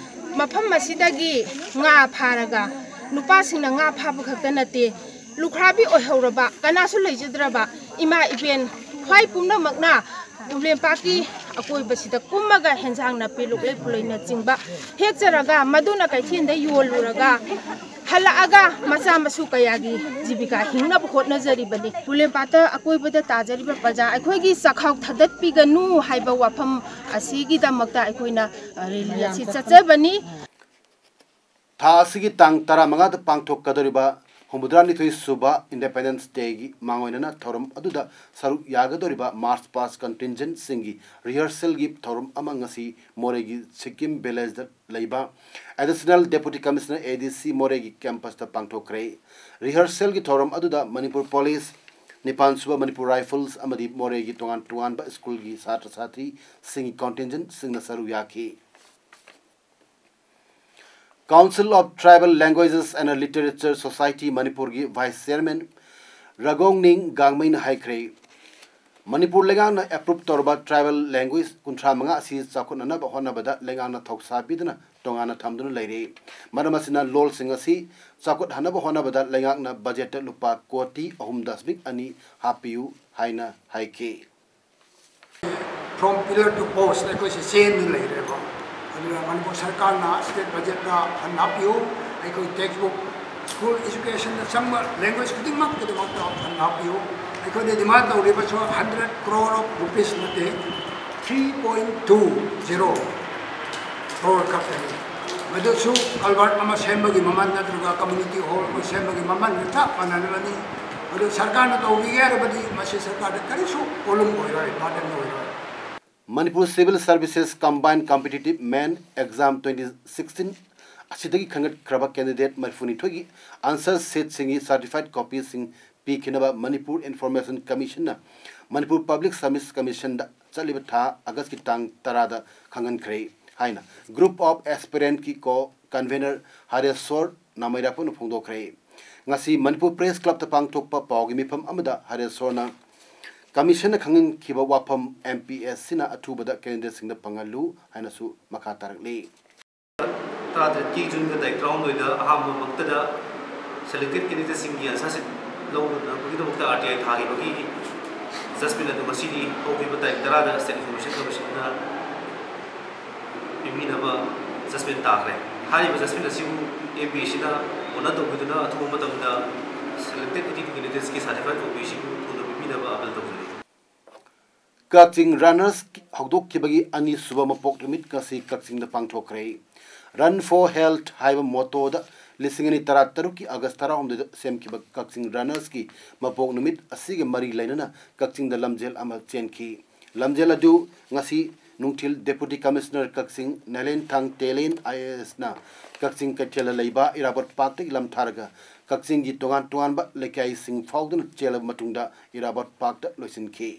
ꯃꯐꯝ ꯑꯁꯤꯗꯒꯤ ꯉꯥ ꯐꯥꯔꯒ, ꯅꯨꯄꯥꯁꯤꯡꯅ ꯉꯥ ꯐꯥꯕ ꯈꯛꯇ ꯅꯠꯇꯦ, ꯂꯨꯈ꯭ꯔꯥꯕꯤ ꯑꯣꯏꯍꯧꯔꯕ, ꯀꯅꯥꯁꯨ ꯂꯩꯖꯗ꯭ꯔꯕ ꯏꯃꯥ ꯏꯕꯦꯟ ꯈ꯭ꯋꯥꯏ ꯄꯨꯝꯅꯃꯛꯅ ꯄꯨꯝꯂꯦꯟ ꯄꯥꯠꯀꯤ ꯑꯀꯣꯏꯕꯁꯤꯗ ꯀꯨꯝꯃꯒ ꯍꯦꯟꯖꯥꯡ ꯅꯥꯄꯤ, ꯂꯣꯛꯂꯩ ꯄꯨꯂꯩꯅꯆꯤꯡꯕ ꯍꯦꯛꯆꯔꯒ, ꯃꯗꯨꯅ ꯀꯩꯊꯦꯜꯗ ꯌꯣꯜꯂꯨꯔꯒ ꯍꯜꯂꯛꯑꯒ ꯃꯆꯥ ꯃꯁꯨ ꯀꯌꯥꯒꯤ ꯖꯤꯕꯤꯀꯥ ꯍꯤꯡꯅꯕ ꯍꯣꯠꯅꯖꯔꯤꯕꯅꯤ꯫ ꯄꯨꯝꯂꯦꯟ ꯄꯥꯠꯇ ꯑꯀꯣꯏꯕꯗ ꯇꯥꯖꯔꯤꯕ ꯄ꯭ꯔꯖꯥ ꯑꯩꯈꯣꯏꯒꯤ ꯆꯥꯛꯈꯥꯎ ꯊꯥꯗꯠꯄꯤꯒꯅꯨ ꯍꯥꯏꯕ ꯋꯥꯐꯝ ꯑꯁꯤꯒꯤꯗꯃꯛꯇ ꯑꯩꯈꯣꯏꯅ, ꯑ, ꯔꯦꯂꯤ ꯑꯁꯤ ꯆꯠꯆꯕꯅꯤ꯫ ꯊꯥ ꯑꯁꯤꯒꯤ ꯇꯥꯡ ꯇꯔꯥꯃꯉꯥꯗ ꯄꯥꯡꯊꯣꯛꯀꯗꯧꯔꯤꯕ ꯍꯨꯝꯐꯨꯇꯔꯥꯅꯤꯊꯣꯏ ꯁꯨꯕ Independence Day ꯒꯤ ꯃꯥꯡꯑꯣꯏꯅꯅ ꯊꯧꯔꯝ ꯑꯗꯨꯗ ꯁꯔꯨꯛ ꯌꯥꯒꯗꯧꯔꯤꯕ March Past Contingent ꯁꯤꯡꯒꯤ rehearsal ꯒꯤ ꯊꯧꯔꯝ ꯑꯃ ꯉꯁꯤ ꯃꯣꯔꯦꯒꯤ ꯁꯤꯛꯀꯤꯝ village ꯗ ꯂꯩꯕ Additional Deputy Commissioner, A D C, ꯃꯣꯔꯦꯒꯤ campus ꯇ ꯄꯥꯡꯊꯣꯛꯈ꯭ꯔꯦ꯫ Rehearsal ꯒꯤ ꯊꯧꯔꯝ ꯑꯗꯨꯗ ꯃꯅꯤꯄꯨꯔ Police, ꯅꯤꯄꯥꯟ ꯁꯨꯕ ꯃꯅꯤꯄꯨꯔ Rifles ꯑꯃꯗꯤ ꯃꯣꯔꯦꯒꯤ ꯇꯣꯉꯥꯟ ꯇꯣꯉꯥꯟꯕ school ꯒꯤ ꯁꯥꯇ꯭ꯔ ꯁꯥꯇ꯭ꯔꯤꯁꯤꯡꯒꯤ contingent ꯁꯤꯡꯅ ꯁꯔꯨꯛ ꯌꯥꯈꯤ꯫ Council of Tribal Languages and Literature Society ꯃꯅꯤꯄꯨꯔꯒꯤ Vice Chairman ꯔꯥꯒꯣꯡꯅꯤꯡ ꯒꯥꯡꯃꯩꯅ ꯍꯥꯏꯈ꯭ꯔꯦ, ꯃꯅꯤꯄꯨꯔ ꯂꯩꯉꯥꯛꯅ approve ꯇꯧꯔꯕ tribal language ꯀꯨꯟꯊ꯭ꯔꯥ ꯃꯉꯥ ꯑꯁꯤ ꯆꯥꯎꯈꯠꯅꯅꯕ ꯍꯣꯠꯅꯕꯗ ꯂꯩꯉꯥꯛꯅ ꯊꯧꯁꯥꯕꯤꯗꯨꯅ ꯇꯣꯉꯥꯟꯅ ꯊꯝꯗꯨꯅ ꯂꯩꯔꯦ꯫ ꯃꯔꯝ ꯑꯁꯤꯅ ꯂꯣꯜꯁꯤꯡ ꯑꯁꯤ ꯆꯥꯎꯈꯠꯍꯟꯅꯕ ꯍꯣꯠꯅꯕꯗ ꯂꯩꯉꯥꯛꯅ budget ꯇ ꯂꯨꯄꯥ ꯀꯣꯇꯤ ꯑꯍꯨꯝ ꯗꯁꯃꯤꯛ ꯑꯅꯤ ꯍꯥꯞꯄꯤꯌꯨ ꯍꯥꯏꯅ ꯍꯥꯏꯈꯤ꯫ From pillar to post ꯑꯩꯈꯣꯏꯁꯦ ꯆꯦꯟꯗꯨꯅ ꯂꯩꯔꯦꯕ꯫ ꯑꯗꯨꯅ ꯃꯅꯤꯄꯨꯔ ꯁꯔꯀꯥꯔꯅ state budget ꯇ fund ꯍꯥꯞꯄꯤꯌꯨ, ꯑꯩꯈꯣꯏ textbook, school education ꯗ ꯆꯪꯕ language ꯈꯨꯗꯤꯡꯃꯛꯀꯤꯗꯃꯛꯇ fund ꯍꯥꯞꯄꯤꯌꯨ꯫ ꯑꯩꯈꯣꯏꯅ demand ꯇꯧꯔꯤꯕꯁꯨ hundred crore of rupees ꯅꯠꯇꯦ, three point two zero crore ꯈꯛꯇꯅꯤ꯫ ꯃꯗꯨꯁꯨ culvert ꯑꯃ ꯁꯦꯝꯕꯒꯤ ꯃꯃꯜ ꯅꯠꯇ꯭ꯔꯒ community hall ꯑꯃ ꯁꯦꯝꯕꯒꯤ ꯃꯃꯜꯒ ꯆꯞ ꯃꯥꯟꯅꯔꯕꯅꯤ꯫ ꯑꯗꯨ ꯁꯔꯀꯥꯔꯅ ꯇꯧꯕꯤꯒꯦ ꯍꯥꯏꯔꯕꯗꯤ ꯃꯁꯤ ꯁꯔꯀꯥꯔꯗ ꯀꯔꯤꯁꯨ problem ꯑꯣꯏꯔꯣꯏ, burden ꯑꯣꯏꯔꯣꯏ꯫ Manipur Civil Services Combined Competitive Main Exam twenty sixteen ꯑꯁꯤꯗꯒꯤ ꯈꯟꯒꯠꯈ꯭ꯔꯕ candidate ꯃꯔꯤꯐꯨꯅꯤꯊꯣꯏꯒꯤ answer sheet ꯁꯤꯡꯒꯤ certified copy ꯁꯤꯡ ꯄꯤꯈꯤꯅꯕ ꯃꯅꯤꯄꯨꯔ ꯏꯟꯐꯣꯔꯃꯦꯁꯟ ꯀꯃꯤꯁꯟꯅ ꯃꯅꯤꯄꯨꯔ ꯄꯕ꯭ꯂꯤꯛ ꯁꯔꯚꯤꯁ ꯀꯃꯤꯁꯟꯗ ꯆꯠꯂꯤꯕ ꯊꯥ ꯑꯥꯒꯁꯀꯤ ꯇꯥꯡ ꯇꯔꯥꯗ ꯈꯪꯍꯟꯈ꯭ꯔꯦ ꯍꯥꯏꯅ Group of Aspirantꯀꯤ ꯀꯣ ꯀꯟꯚꯦꯅꯔ ꯍꯔꯦꯁꯣꯔ ꯅꯥꯃꯩꯔꯥꯛꯄꯝꯅ ꯐꯣꯡꯗꯣꯛꯈ꯭ꯔꯦ꯫ ꯉꯁꯤ ꯃꯅꯤꯄꯨꯔ ꯄ꯭ꯔꯦꯁ ꯀ꯭ꯂꯕꯇ ꯄꯥꯡꯊꯣꯛꯄ ꯄꯥꯎꯒꯤ ꯃꯤꯐꯝ ꯑꯃꯗ ꯍꯔꯦꯁꯣꯔꯅ ꯀꯃꯤꯁꯟꯅ ꯈꯪꯍꯟꯈꯤꯕ ꯋꯥꯐꯝ ꯑꯦꯝ ꯄꯤ ꯑꯦꯁ ꯁꯤꯅ ꯑꯊꯨꯕꯗ ꯀꯦꯟꯗꯤꯗꯦꯠꯁꯤꯡꯗ ꯐꯪꯍꯜꯂꯨ ꯍꯥꯏꯅꯁꯨ ꯃꯈꯥ ꯇꯥꯔꯛꯂꯤ꯫ ꯇꯔꯥꯇꯔꯦꯠꯀꯤ ꯖꯨꯟꯒ ꯇꯥꯔꯤꯛ ꯇꯔꯥꯍꯨꯝꯗꯣꯏꯗ ꯑꯍꯥꯟꯕ ꯃꯛꯇꯗ ꯁꯦꯂꯦꯛꯇꯦꯠ ꯀꯦꯟꯗꯤꯗꯦꯠꯁꯤꯡꯒꯤ ꯑꯟꯁꯔ ꯁꯤꯠ ꯂꯧꯅꯕꯒꯤꯗꯃꯛꯇ ꯑꯥꯔ ꯇꯤ ꯑꯥꯏ ꯊꯥꯈꯤꯕꯒꯤ ꯖꯁꯃꯦꯟ ꯑꯗꯨ ꯉꯁꯤꯗꯤ ꯍꯧꯈꯤꯕ ꯇꯥꯔꯤꯛ ꯇꯔꯥꯗ ꯁ꯭ꯇꯦꯠ ꯏꯟꯐꯣꯔꯃꯦꯁꯟ ꯀꯃꯤꯁꯟꯅ ꯄꯤꯕꯤꯅꯕ ꯖꯁꯃꯦꯟ ꯇꯥꯈ꯭ꯔꯦ꯫ ꯍꯥꯏꯔꯤꯕ ꯖꯁꯃꯦꯟ ꯑꯁꯤꯕꯨ ꯑꯦꯝ ꯄꯤ ꯑꯦꯁ ꯁꯤꯅ ꯑꯣꯅꯔ ꯇꯧꯕꯤꯗꯨꯅ ꯑꯊꯨꯕ ꯃꯇꯝꯗ selected eighty two ꯀꯦꯟꯗꯤꯗꯦꯠꯁꯀꯤ certified copy ꯑꯁꯤꯕꯨ ꯊꯨꯅ ꯄꯤꯕꯤꯅꯕ ꯑꯥꯄꯤꯜ ꯇꯧꯖꯔꯤ꯫ ꯀꯛꯆꯤꯡ ꯔꯟꯅꯔꯁ ꯍꯧꯗꯣꯛꯈꯤꯕꯒꯤ ꯑꯅꯤꯁꯨꯕ ꯃꯄꯣꯛ ꯅꯨꯃꯤꯠ ꯉꯁꯤ ꯀꯛꯆꯤꯡꯗ ꯄꯥꯡꯊꯣꯛꯈ꯭ꯔꯦ꯫ Run for Health ꯍꯥꯏꯕ ꯃꯣꯇꯣꯗ ꯂꯤꯁꯤꯡ ꯑꯅꯤ ꯇꯔꯥꯇꯔꯨꯛꯀꯤ ꯑꯥꯒꯁ ꯇꯔꯥꯍꯨꯝꯗꯣꯏꯗ ꯁꯦꯝꯈꯤꯕ ꯀꯛꯆꯤꯡ ꯔꯟꯅꯔꯁꯀꯤ ꯃꯄꯣꯛ ꯅꯨꯃꯤꯠ ꯑꯁꯤꯒ ꯃꯔꯤ ꯂꯩꯅꯅ ꯀꯛꯆꯤꯡꯗ ꯂꯝꯖꯦꯜ ꯑꯃ ꯆꯦꯟꯈꯤ꯫ ꯂꯝꯖꯦꯜ ꯑꯗꯨ ꯉꯁꯤ ꯅꯨꯡꯊꯤꯜ ꯗꯦꯄꯨꯇꯤ commissioner Kakching ꯅꯂꯦꯟꯊꯥꯡ talent I A ꯑꯦꯁꯅ ꯀꯛꯆꯤꯡ ꯀꯩꯊꯦꯜꯗ ꯂꯩꯕ ꯏꯔꯥꯕꯣꯠ ꯄꯥꯔꯛꯇꯒꯤ ꯂꯝꯊꯥꯔꯒ ꯀꯛꯆꯤꯡꯒꯤ ꯇꯣꯉꯥꯟ ꯇꯣꯉꯥꯟꯕ ꯂꯩꯀꯥꯏꯁꯤꯡ ꯐꯥꯎꯗꯨꯅ ꯆꯦꯜꯂꯕ ꯃꯇꯨꯡꯗ ꯏꯔꯥꯕꯣꯠ ꯄꯥꯔꯛꯇ ꯂꯣꯏꯁꯤꯟꯈꯤ꯫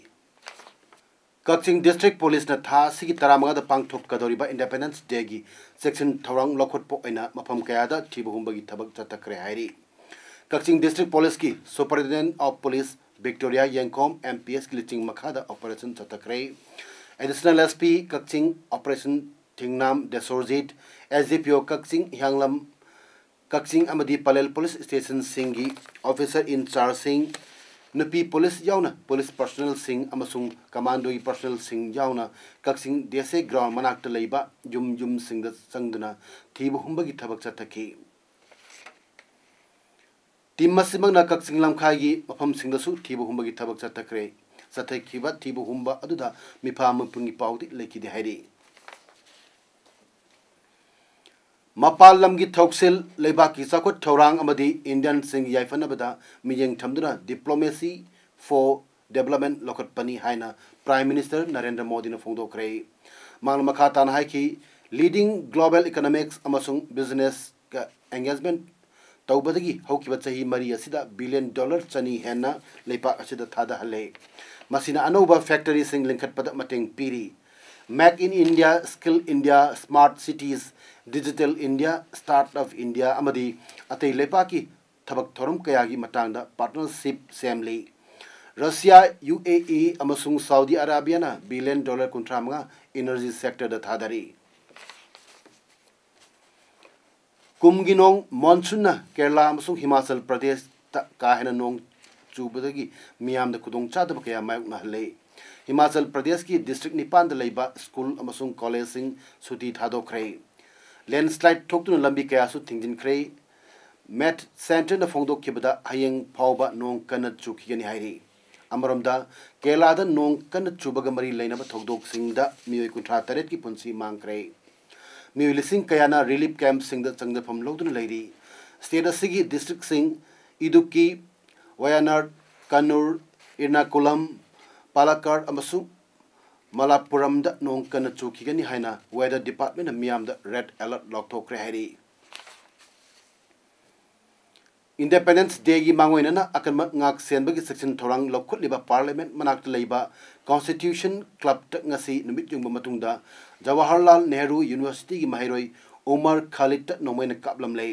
ꯀꯛꯆꯤꯡ ꯗꯤꯁꯇ꯭ꯔꯤꯛ ꯄꯨꯂꯤꯁꯅ ꯊꯥ ꯑꯁꯤꯒꯤ ꯇꯔꯥꯃꯉꯥꯗ ꯄꯥꯡꯊꯣꯛꯀꯗꯧꯔꯤꯕ ꯏꯟꯗꯤꯄꯦꯟꯗꯦꯟꯁ ꯗꯦꯒꯤ ꯆꯦꯛꯁꯤꯟ ꯊꯧꯔꯥꯡ ꯂꯧꯈꯠꯄ ꯑꯣꯏꯅ ꯃꯐꯝ ꯀꯌꯥꯗ ꯊꯤꯕ ꯍꯨꯝꯕꯒꯤ ꯊꯕꯛ ꯆꯠꯊꯈ꯭ꯔꯦ ꯍꯥꯏꯔꯤ꯫ ꯀꯛꯆꯤꯡ ꯗꯤꯁꯇ꯭ꯔꯤꯛ ꯄꯨꯂꯤꯁꯀꯤ ꯁꯨꯄꯔꯤꯟꯇꯦꯟꯗꯦꯟꯠ ꯑꯣꯐ ꯄꯨꯂꯤꯁ ꯚꯤꯛꯇꯣꯔꯤꯌꯥ ꯌꯦꯡꯈꯣꯝ ꯑꯦꯝ ꯄꯤ ꯑꯦꯁꯀꯤ ꯂꯨꯆꯤꯡ ꯃꯈꯥꯗ ꯑꯣꯄꯔꯦꯁꯟ ꯆꯠꯊꯈ꯭ꯔꯦ꯫ ꯑꯦꯗꯤꯁꯅꯦꯜ ꯑꯦꯁ ꯄꯤ ꯀꯛꯆꯤꯡ ꯑꯣꯄꯔꯦꯁꯟ ꯊꯤꯡꯅꯥꯝ ꯗꯦꯁꯣꯔꯖꯤꯠ, ꯑꯦꯁ ꯗꯤ ꯄꯤ ꯑꯣ ꯀꯛꯆꯤꯡ ꯍꯤꯌꯥꯡꯂꯝ ꯀꯛꯆꯤꯡ ꯑꯃꯗꯤ ꯄꯂꯦꯜ ꯄꯨꯂꯤꯁ ꯁ꯭ꯇꯦꯁꯟꯁꯤꯡꯒꯤ ꯑꯣꯐꯤꯁꯔ ꯏꯟ ꯆꯥꯔꯖꯁꯤꯡ, ꯅꯨꯄꯤ ꯄꯨꯂꯤꯁ ꯌꯥꯎꯅ ꯄꯨꯂꯤꯁ ꯄꯔꯁꯅꯦꯜꯁꯤꯡ ꯑꯃꯁꯨꯡ ꯀꯃꯥꯟꯗꯣꯒꯤ ꯄꯔꯁꯅꯦꯜꯁꯤꯡ ꯌꯥꯎꯅ ꯀꯛꯆꯤꯡ ꯗꯤ ꯑꯦꯁ ꯑꯦ ꯒ꯭ꯔꯥꯎꯟ ꯃꯅꯥꯛꯇ ꯂꯩꯕ ꯌꯨꯝ ꯌꯨꯝꯁꯤꯡꯗ ꯆꯪꯗꯨꯅ ꯊꯤꯕ ꯍꯨꯝꯕꯒꯤ ꯊꯕꯛ ꯆꯠꯊꯈꯤ꯫ ꯇꯤꯝ ꯑꯁꯤꯃꯛꯅ ꯀꯛꯆꯤꯡ ꯂꯝꯈꯥꯏꯒꯤ ꯃꯐꯝꯁꯤꯡꯗꯁꯨ ꯊꯤꯕ ꯍꯨꯝꯕꯒꯤ ꯊꯕꯛ ꯆꯠꯊꯈ꯭ꯔꯦ꯫ ꯆꯠꯊꯈꯤꯕ ꯊꯤꯕ ꯍꯨꯝꯕ ꯑꯗꯨꯗ ꯃꯤꯐꯥ ꯃꯤꯄꯨꯝꯒꯤ ꯄꯥꯎꯗꯤ ꯂꯩꯈꯤꯗꯦ ꯍꯥꯏꯔꯤ꯫ ꯃꯄꯥꯟ ꯂꯝꯒꯤ ꯊꯧꯁꯤꯜ, ꯂꯩꯕꯥꯛꯀꯤ ꯆꯥꯎꯈꯠ ꯊꯧꯔꯥꯡ ꯑꯃꯗꯤ ꯏꯟꯗꯤꯌꯟꯁꯤꯡꯒꯤ ꯌꯥꯏꯐꯅꯕꯗ ꯃꯤꯠꯌꯦꯡ ꯊꯝꯗꯨꯅ Diplomacy for Development ꯂꯧꯈꯠꯄꯅꯤ ꯍꯥꯏꯅ Prime Minister ꯅꯔꯦꯟꯗ꯭ꯔ ꯃꯣꯗꯤꯅ ꯐꯣꯡꯗꯣꯛꯈ꯭ꯔꯦ꯫ ꯃꯍꯥꯛꯅ ꯃꯈꯥ ꯇꯥꯅ ꯍꯥꯏꯈꯤ, Leading global economics ꯑꯃꯁꯨꯡ business engagement ꯇꯧꯕꯗꯒꯤ ꯍꯧꯈꯤꯕ ꯆꯍꯤ ꯃꯔꯤ ꯑꯁꯤꯗ billion dollar ꯆꯅꯤ ꯍꯦꯟꯅ ꯂꯩꯄꯥꯛ ꯑꯁꯤꯗ ꯊꯥꯗꯍꯜꯂꯦ꯫ ꯃꯁꯤꯅ ꯑꯅꯧꯕ factoryꯁꯤꯡ ꯂꯤꯡꯈꯠꯄꯗ ꯃꯇꯦꯡ ꯄꯤꯔꯤ꯫ Make in India, Skill India, Smart Cities, Digital India, Startup India ꯑꯃꯗꯤ ꯑꯇꯩ ꯂꯩꯄꯥꯛꯀꯤ ꯊꯕꯛ ꯊꯧꯔꯝ ꯀꯌꯥꯒꯤ ꯃꯇꯥꯡꯗ partnership ꯁꯦꯝꯂꯤ꯫ ꯔꯁꯤꯌꯥ, ꯌꯨ ꯑꯦ ꯏ ꯑꯃꯁꯨꯡ ꯁꯥꯎꯗꯤ ꯑꯔꯥꯕꯤꯌꯥꯅ billion dollar ꯀꯨꯟꯊ꯭ꯔꯥ ꯃꯉꯥ energy sectorꯗ ꯊꯥꯗꯔꯤ꯫ ꯀꯨꯝꯒꯤ ꯅꯣꯡ monsoonꯅ ꯀꯦꯔꯂꯥ ꯑꯃꯁꯨꯡ ꯍꯤꯃꯥꯆꯜ ꯄ꯭ꯔꯗꯦꯁꯇ ꯀꯥ ꯍꯦꯟꯅ ꯅꯣꯡ ꯆꯨꯕꯗꯒꯤ ꯃꯤꯌꯥꯝꯗ ꯈꯨꯗꯣꯡꯆꯥꯗꯕ ꯀꯌꯥ ꯃꯥꯌꯣꯛꯅꯍꯜꯂꯦ꯫ ꯍꯤꯃꯥꯆꯜ ꯄ꯭ꯔꯗꯦꯁꯀꯤ district ꯅꯤꯄꯥꯟꯗ ꯂꯩꯕ school ꯑꯃꯁꯨꯡ collegeꯁꯤꯡ ꯁꯨꯇꯤ ꯊꯥꯗꯣꯛꯈ꯭ꯔꯦ꯫ Landslide ꯊꯣꯛꯇꯨꯅ ꯂꯝꯕꯤ ꯀꯌꯥꯁꯨ ꯊꯤꯡꯖꯤꯟꯈ꯭ꯔꯦ꯫ Met Centreꯅ ꯐꯣꯡꯗꯣꯛꯈꯤꯕꯗ ꯍꯌꯦꯡ ꯐꯥꯎꯕ ꯅꯣꯡ ꯀꯟꯅ ꯆꯨꯈꯤꯒꯅꯤ ꯍꯥꯏꯔꯤ꯫ ꯑꯃꯔꯣꯝꯗ, ꯀꯦꯔꯂꯥꯗ ꯅꯣꯡ ꯀꯟꯅ ꯆꯨꯕꯒ ꯃꯔꯤ ꯂꯩꯅꯕ ꯊꯧꯗꯣꯛꯁꯤꯡꯗ ꯃꯤꯑꯣꯏ ꯀꯨꯟꯊ꯭ꯔꯥ ꯇꯔꯦꯠꯀꯤ ꯄꯨꯟꯁꯤ ꯃꯥꯡꯈ꯭ꯔꯦ꯫ ꯃꯤꯑꯣꯏ ꯂꯤꯁꯤꯡ ꯀꯌꯥꯅ relief campꯁꯤꯡꯗ ꯆꯪꯖꯐꯝ ꯂꯧꯗꯨꯅ ꯂꯩꯔꯤ꯫ State ꯑꯁꯤꯒꯤ districtꯁꯤꯡ ꯏꯗꯨꯛꯀꯤ, ꯋꯥꯌꯥꯅꯥꯗ, ꯀꯟꯅꯨꯔ, ꯏꯔꯅꯥꯀꯨꯂꯝ, ꯄꯥꯂꯛꯀꯥꯗ ꯑꯃꯁꯨꯡ ꯃꯂꯥꯄꯨꯔꯝꯗ ꯅꯣꯡ ꯀꯟꯅ ꯆꯨꯈꯤꯒꯅꯤ ꯍꯥꯏꯅ weather departmentꯅ ꯃꯤꯌꯥꯝꯗ red alert ꯂꯥꯎꯊꯣꯛꯈ꯭ꯔꯦ ꯍꯥꯏꯔꯤ꯫ Independence Dayꯒꯤ ꯃꯥꯡꯑꯣꯏꯅꯅ ꯑꯀꯟꯕ ꯉꯥꯛ ꯁꯦꯟꯕꯒꯤ ꯆꯦꯛꯁꯤꯟ ꯊꯧꯔꯥꯡ ꯂꯧꯈꯠꯂꯤꯕ Parliament ꯃꯅꯥꯛꯇ ꯂꯩꯕ Constitution Clubꯇ ꯉꯁꯤ ꯅꯨꯃꯤꯠ ꯌꯨꯡꯕ ꯃꯇꯨꯡꯗ ꯖꯋꯥꯍꯔꯂꯥꯜ ꯅꯦꯍꯔꯨ Universityꯒꯤ ꯃꯍꯩꯔꯣꯏ ꯎꯃꯔ ꯈꯥꯂꯤꯗꯇ ꯅꯣꯡꯃꯩꯅ ꯀꯥꯞꯂꯝꯂꯦ꯫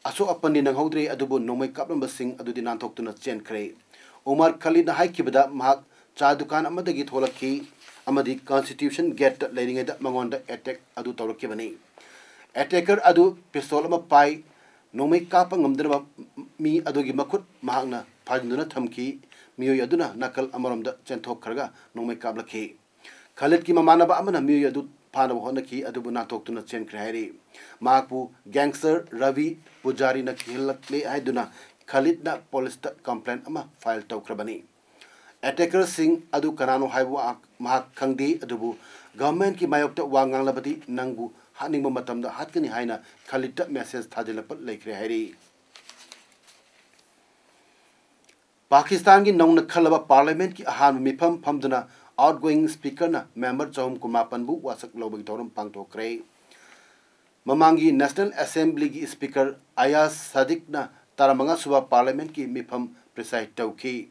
ꯑꯁꯣꯛ ꯑꯄꯟꯗꯤ ꯅꯪꯍꯧꯗ꯭ꯔꯦ, ꯑꯗꯨꯕꯨ ꯅꯣꯡꯃꯩ ꯀꯥꯞꯂꯝꯕꯁꯤꯡ ꯑꯗꯨꯗꯤ ꯅꯥꯟꯊꯣꯛꯇꯨꯅ ꯆꯦꯟꯈ꯭ꯔꯦ꯫ ꯎꯃꯔ ꯈꯥꯂꯤꯗꯅ ꯍꯥꯏꯈꯤꯕꯗ ꯃꯍꯥꯛ ꯆꯥ ꯗꯨꯀꯥꯟ ꯑꯃꯗꯒꯤ ꯊꯣꯛꯂꯛꯈꯤ ꯑꯃꯗꯤ Constitution Gateꯇ ꯂꯩꯔꯤꯉꯩꯗ ꯃꯉꯣꯟꯗ attack ꯑꯗꯨ ꯇꯧꯔꯛꯈꯤꯕꯅꯤ꯫ Attacker ꯑꯗꯨ pistol ꯑꯃ ꯄꯥꯏ꯫ ꯅꯣꯡꯃꯩ ꯀꯥꯞꯄ ꯉꯝꯗꯅꯕ ꯃꯤ ꯑꯗꯨꯒꯤ ꯃꯈꯨꯠ ꯃꯍꯥꯛꯅ ꯐꯥꯖꯤꯟꯗꯨꯅ ꯊꯝꯈꯤ꯫ ꯃꯤꯑꯣꯏ ꯑꯗꯨꯅ ꯅꯥꯀꯜ ꯑꯃꯔꯣꯝꯗ ꯆꯦꯟꯊꯣꯛꯈ꯭ꯔꯒ ꯅꯣꯡꯃꯩ ꯀꯥꯞꯂꯛꯈꯤ꯫ ꯈꯥꯂꯤꯗꯀꯤ ꯃꯃꯥꯟꯅꯕ ꯑꯃꯅ ꯃꯤꯑꯣꯏ ꯑꯗꯨ ꯐꯥꯅꯕ ꯍꯣꯠꯅꯈꯤ, ꯑꯗꯨꯕꯨ ꯅꯥꯟꯊꯣꯛꯇꯨꯅ ꯆꯦꯟꯈ꯭ꯔꯦ ꯍꯥꯏꯔꯤ꯫ ꯃꯍꯥꯛꯄꯨ gangster ꯔꯕꯤ ꯄꯨꯖꯥꯔꯤꯅ ꯀꯤꯍꯜꯂꯛꯂꯦ ꯍꯥꯏꯗꯨꯅ ꯈꯥꯂꯤꯗꯅ ꯄꯨꯂꯤꯁꯇ complaint ꯑꯃ file ꯇꯧꯈ꯭ꯔꯕꯅꯤ꯫ Attackerꯁꯤꯡ ꯑꯗꯨ ꯀꯅꯥꯅꯣ ꯍꯥꯏꯕ ꯃꯍꯥꯛ, ꯃꯍꯥꯛ ꯈꯪꯗꯦ, ꯑꯗꯨꯕꯨ governmentꯀꯤ ꯃꯥꯌꯣꯛꯇ ꯋꯥ ꯉꯥꯡꯂꯕꯗꯤ ꯅꯪꯕꯨ ꯍꯥꯠꯅꯤꯡꯕ ꯃꯇꯝꯗ ꯍꯥꯠꯀꯅꯤ ꯍꯥꯏꯅ ꯈꯥꯂꯤꯗꯇ message ꯊꯥꯖꯤꯜꯂꯛꯄ ꯂꯩꯈ꯭ꯔꯦ ꯍꯥꯏꯔꯤ꯫ ꯄꯥꯀꯤꯁꯇꯥꯟꯒꯤ ꯅꯧꯅ ꯈꯜꯂꯕ Parliamentꯀꯤ ꯑꯍꯥꯟꯕ ꯃꯤꯐꯝ ꯐꯝꯗꯨꯅ outgoing Speakerꯅ member ꯆꯍꯨꯝ ꯀꯨꯟꯃꯥꯄꯟꯕꯨ ꯋꯥꯁꯛ ꯂꯧꯕꯒꯤ ꯊꯧꯔꯝ ꯄꯥꯡꯊꯣꯛꯈ꯭ꯔꯦ꯫ ꯃꯃꯥꯡꯒꯤ National Assembly ꯒꯤ Speaker ꯑꯌꯥꯖ ꯁꯥꯗꯤꯛꯅ ꯇꯔꯥꯃꯉꯥ ꯁꯨꯕ Parliament ꯀꯤ ꯃꯤꯐꯝ preside ꯇꯧꯈꯤ꯫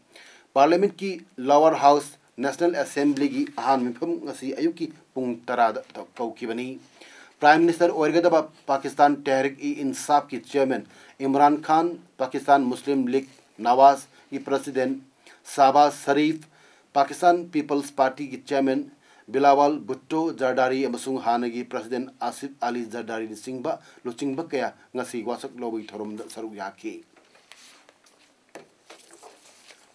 Parliament ꯀꯤ Lower House National Assembly ꯒꯤ ꯑꯍꯥꯟꯕ ꯃꯤꯐꯝ ꯉꯁꯤ ꯑꯌꯨꯛꯀꯤ ꯄꯨꯡ ꯇꯔꯥꯗ ꯇꯧ-, ꯀꯧꯈꯤꯕꯅꯤ꯫ Prime Minister ꯑꯣꯏꯔꯒꯗꯕ Pakistan Tehreek-e-Insaf ꯀꯤ Chairman ꯏꯝꯔꯥꯟ ꯈꯥꯟ, Pakistan Muslim League ꯅꯋꯥꯖ ꯒꯤ President ꯁꯥꯕꯥꯖ Sharif, Pakistan People's Party ꯒꯤ Chairman ꯕꯤꯂꯥꯋꯥꯜ ꯚꯨꯠꯇꯣ ꯖꯔꯗꯥꯔꯤ ꯑꯃꯁꯨꯡ ꯍꯥꯟꯅꯒꯤ President ꯑꯥꯁꯤꯐ ꯑꯂꯤ ꯖꯔꯗꯥꯔꯤꯅꯆꯤꯡꯕ ꯂꯨꯆꯤꯡꯕ ꯀꯌꯥ ꯉꯁꯤ ꯋꯥꯁꯛ ꯂꯧꯕꯒꯤ ꯊꯧꯔꯝꯗ ꯁꯔꯨꯛ ꯌꯥꯈꯤ꯫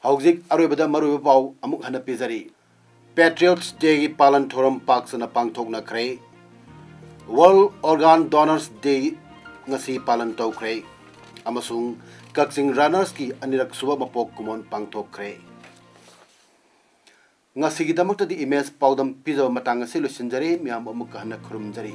ꯍꯧꯖꯤꯛ ꯑꯔꯣꯏꯕꯗ ꯃꯔꯨꯑꯣꯏꯕ ꯄꯥꯎ ꯑꯃꯨꯛ ꯍꯟꯅ ꯄꯤꯖꯔꯤ꯫ Patriots Day ꯒꯤ ꯄꯥꯂꯟ ꯊꯧꯔꯝ ꯄꯥꯛ ꯁꯟꯅ ꯄꯥꯡꯊꯣꯛꯅꯈ꯭ꯔꯦ꯫ World Organ Donors Day ꯉꯁꯤ ꯄꯥꯂꯟ ꯇꯧꯈ꯭ꯔꯦ꯫ ꯑꯃꯁꯨꯡ ꯀꯛꯆꯤꯡ Runners ꯀꯤ ꯑꯅꯤꯔꯛ ꯁꯨꯕ ꯃꯄꯣꯛ ꯀꯨꯝꯑꯣꯟ ꯄꯥꯡꯊꯣꯛꯈ꯭ꯔꯦ꯫ ꯉꯁꯤꯒꯤꯗꯃꯛꯇꯗꯤ ꯏꯃꯦꯖ ꯄꯥꯎꯗꯝ ꯄꯤꯖꯕ ꯃꯇꯥꯡ ꯑꯁꯤ ꯂꯣꯏꯁꯤꯟꯖꯔꯦ꯫ ꯃꯌꯥꯝꯕꯨ ꯑꯃꯨꯛꯀ ꯍꯟꯅ ꯈꯨꯔꯨꯝꯖꯔꯤ꯫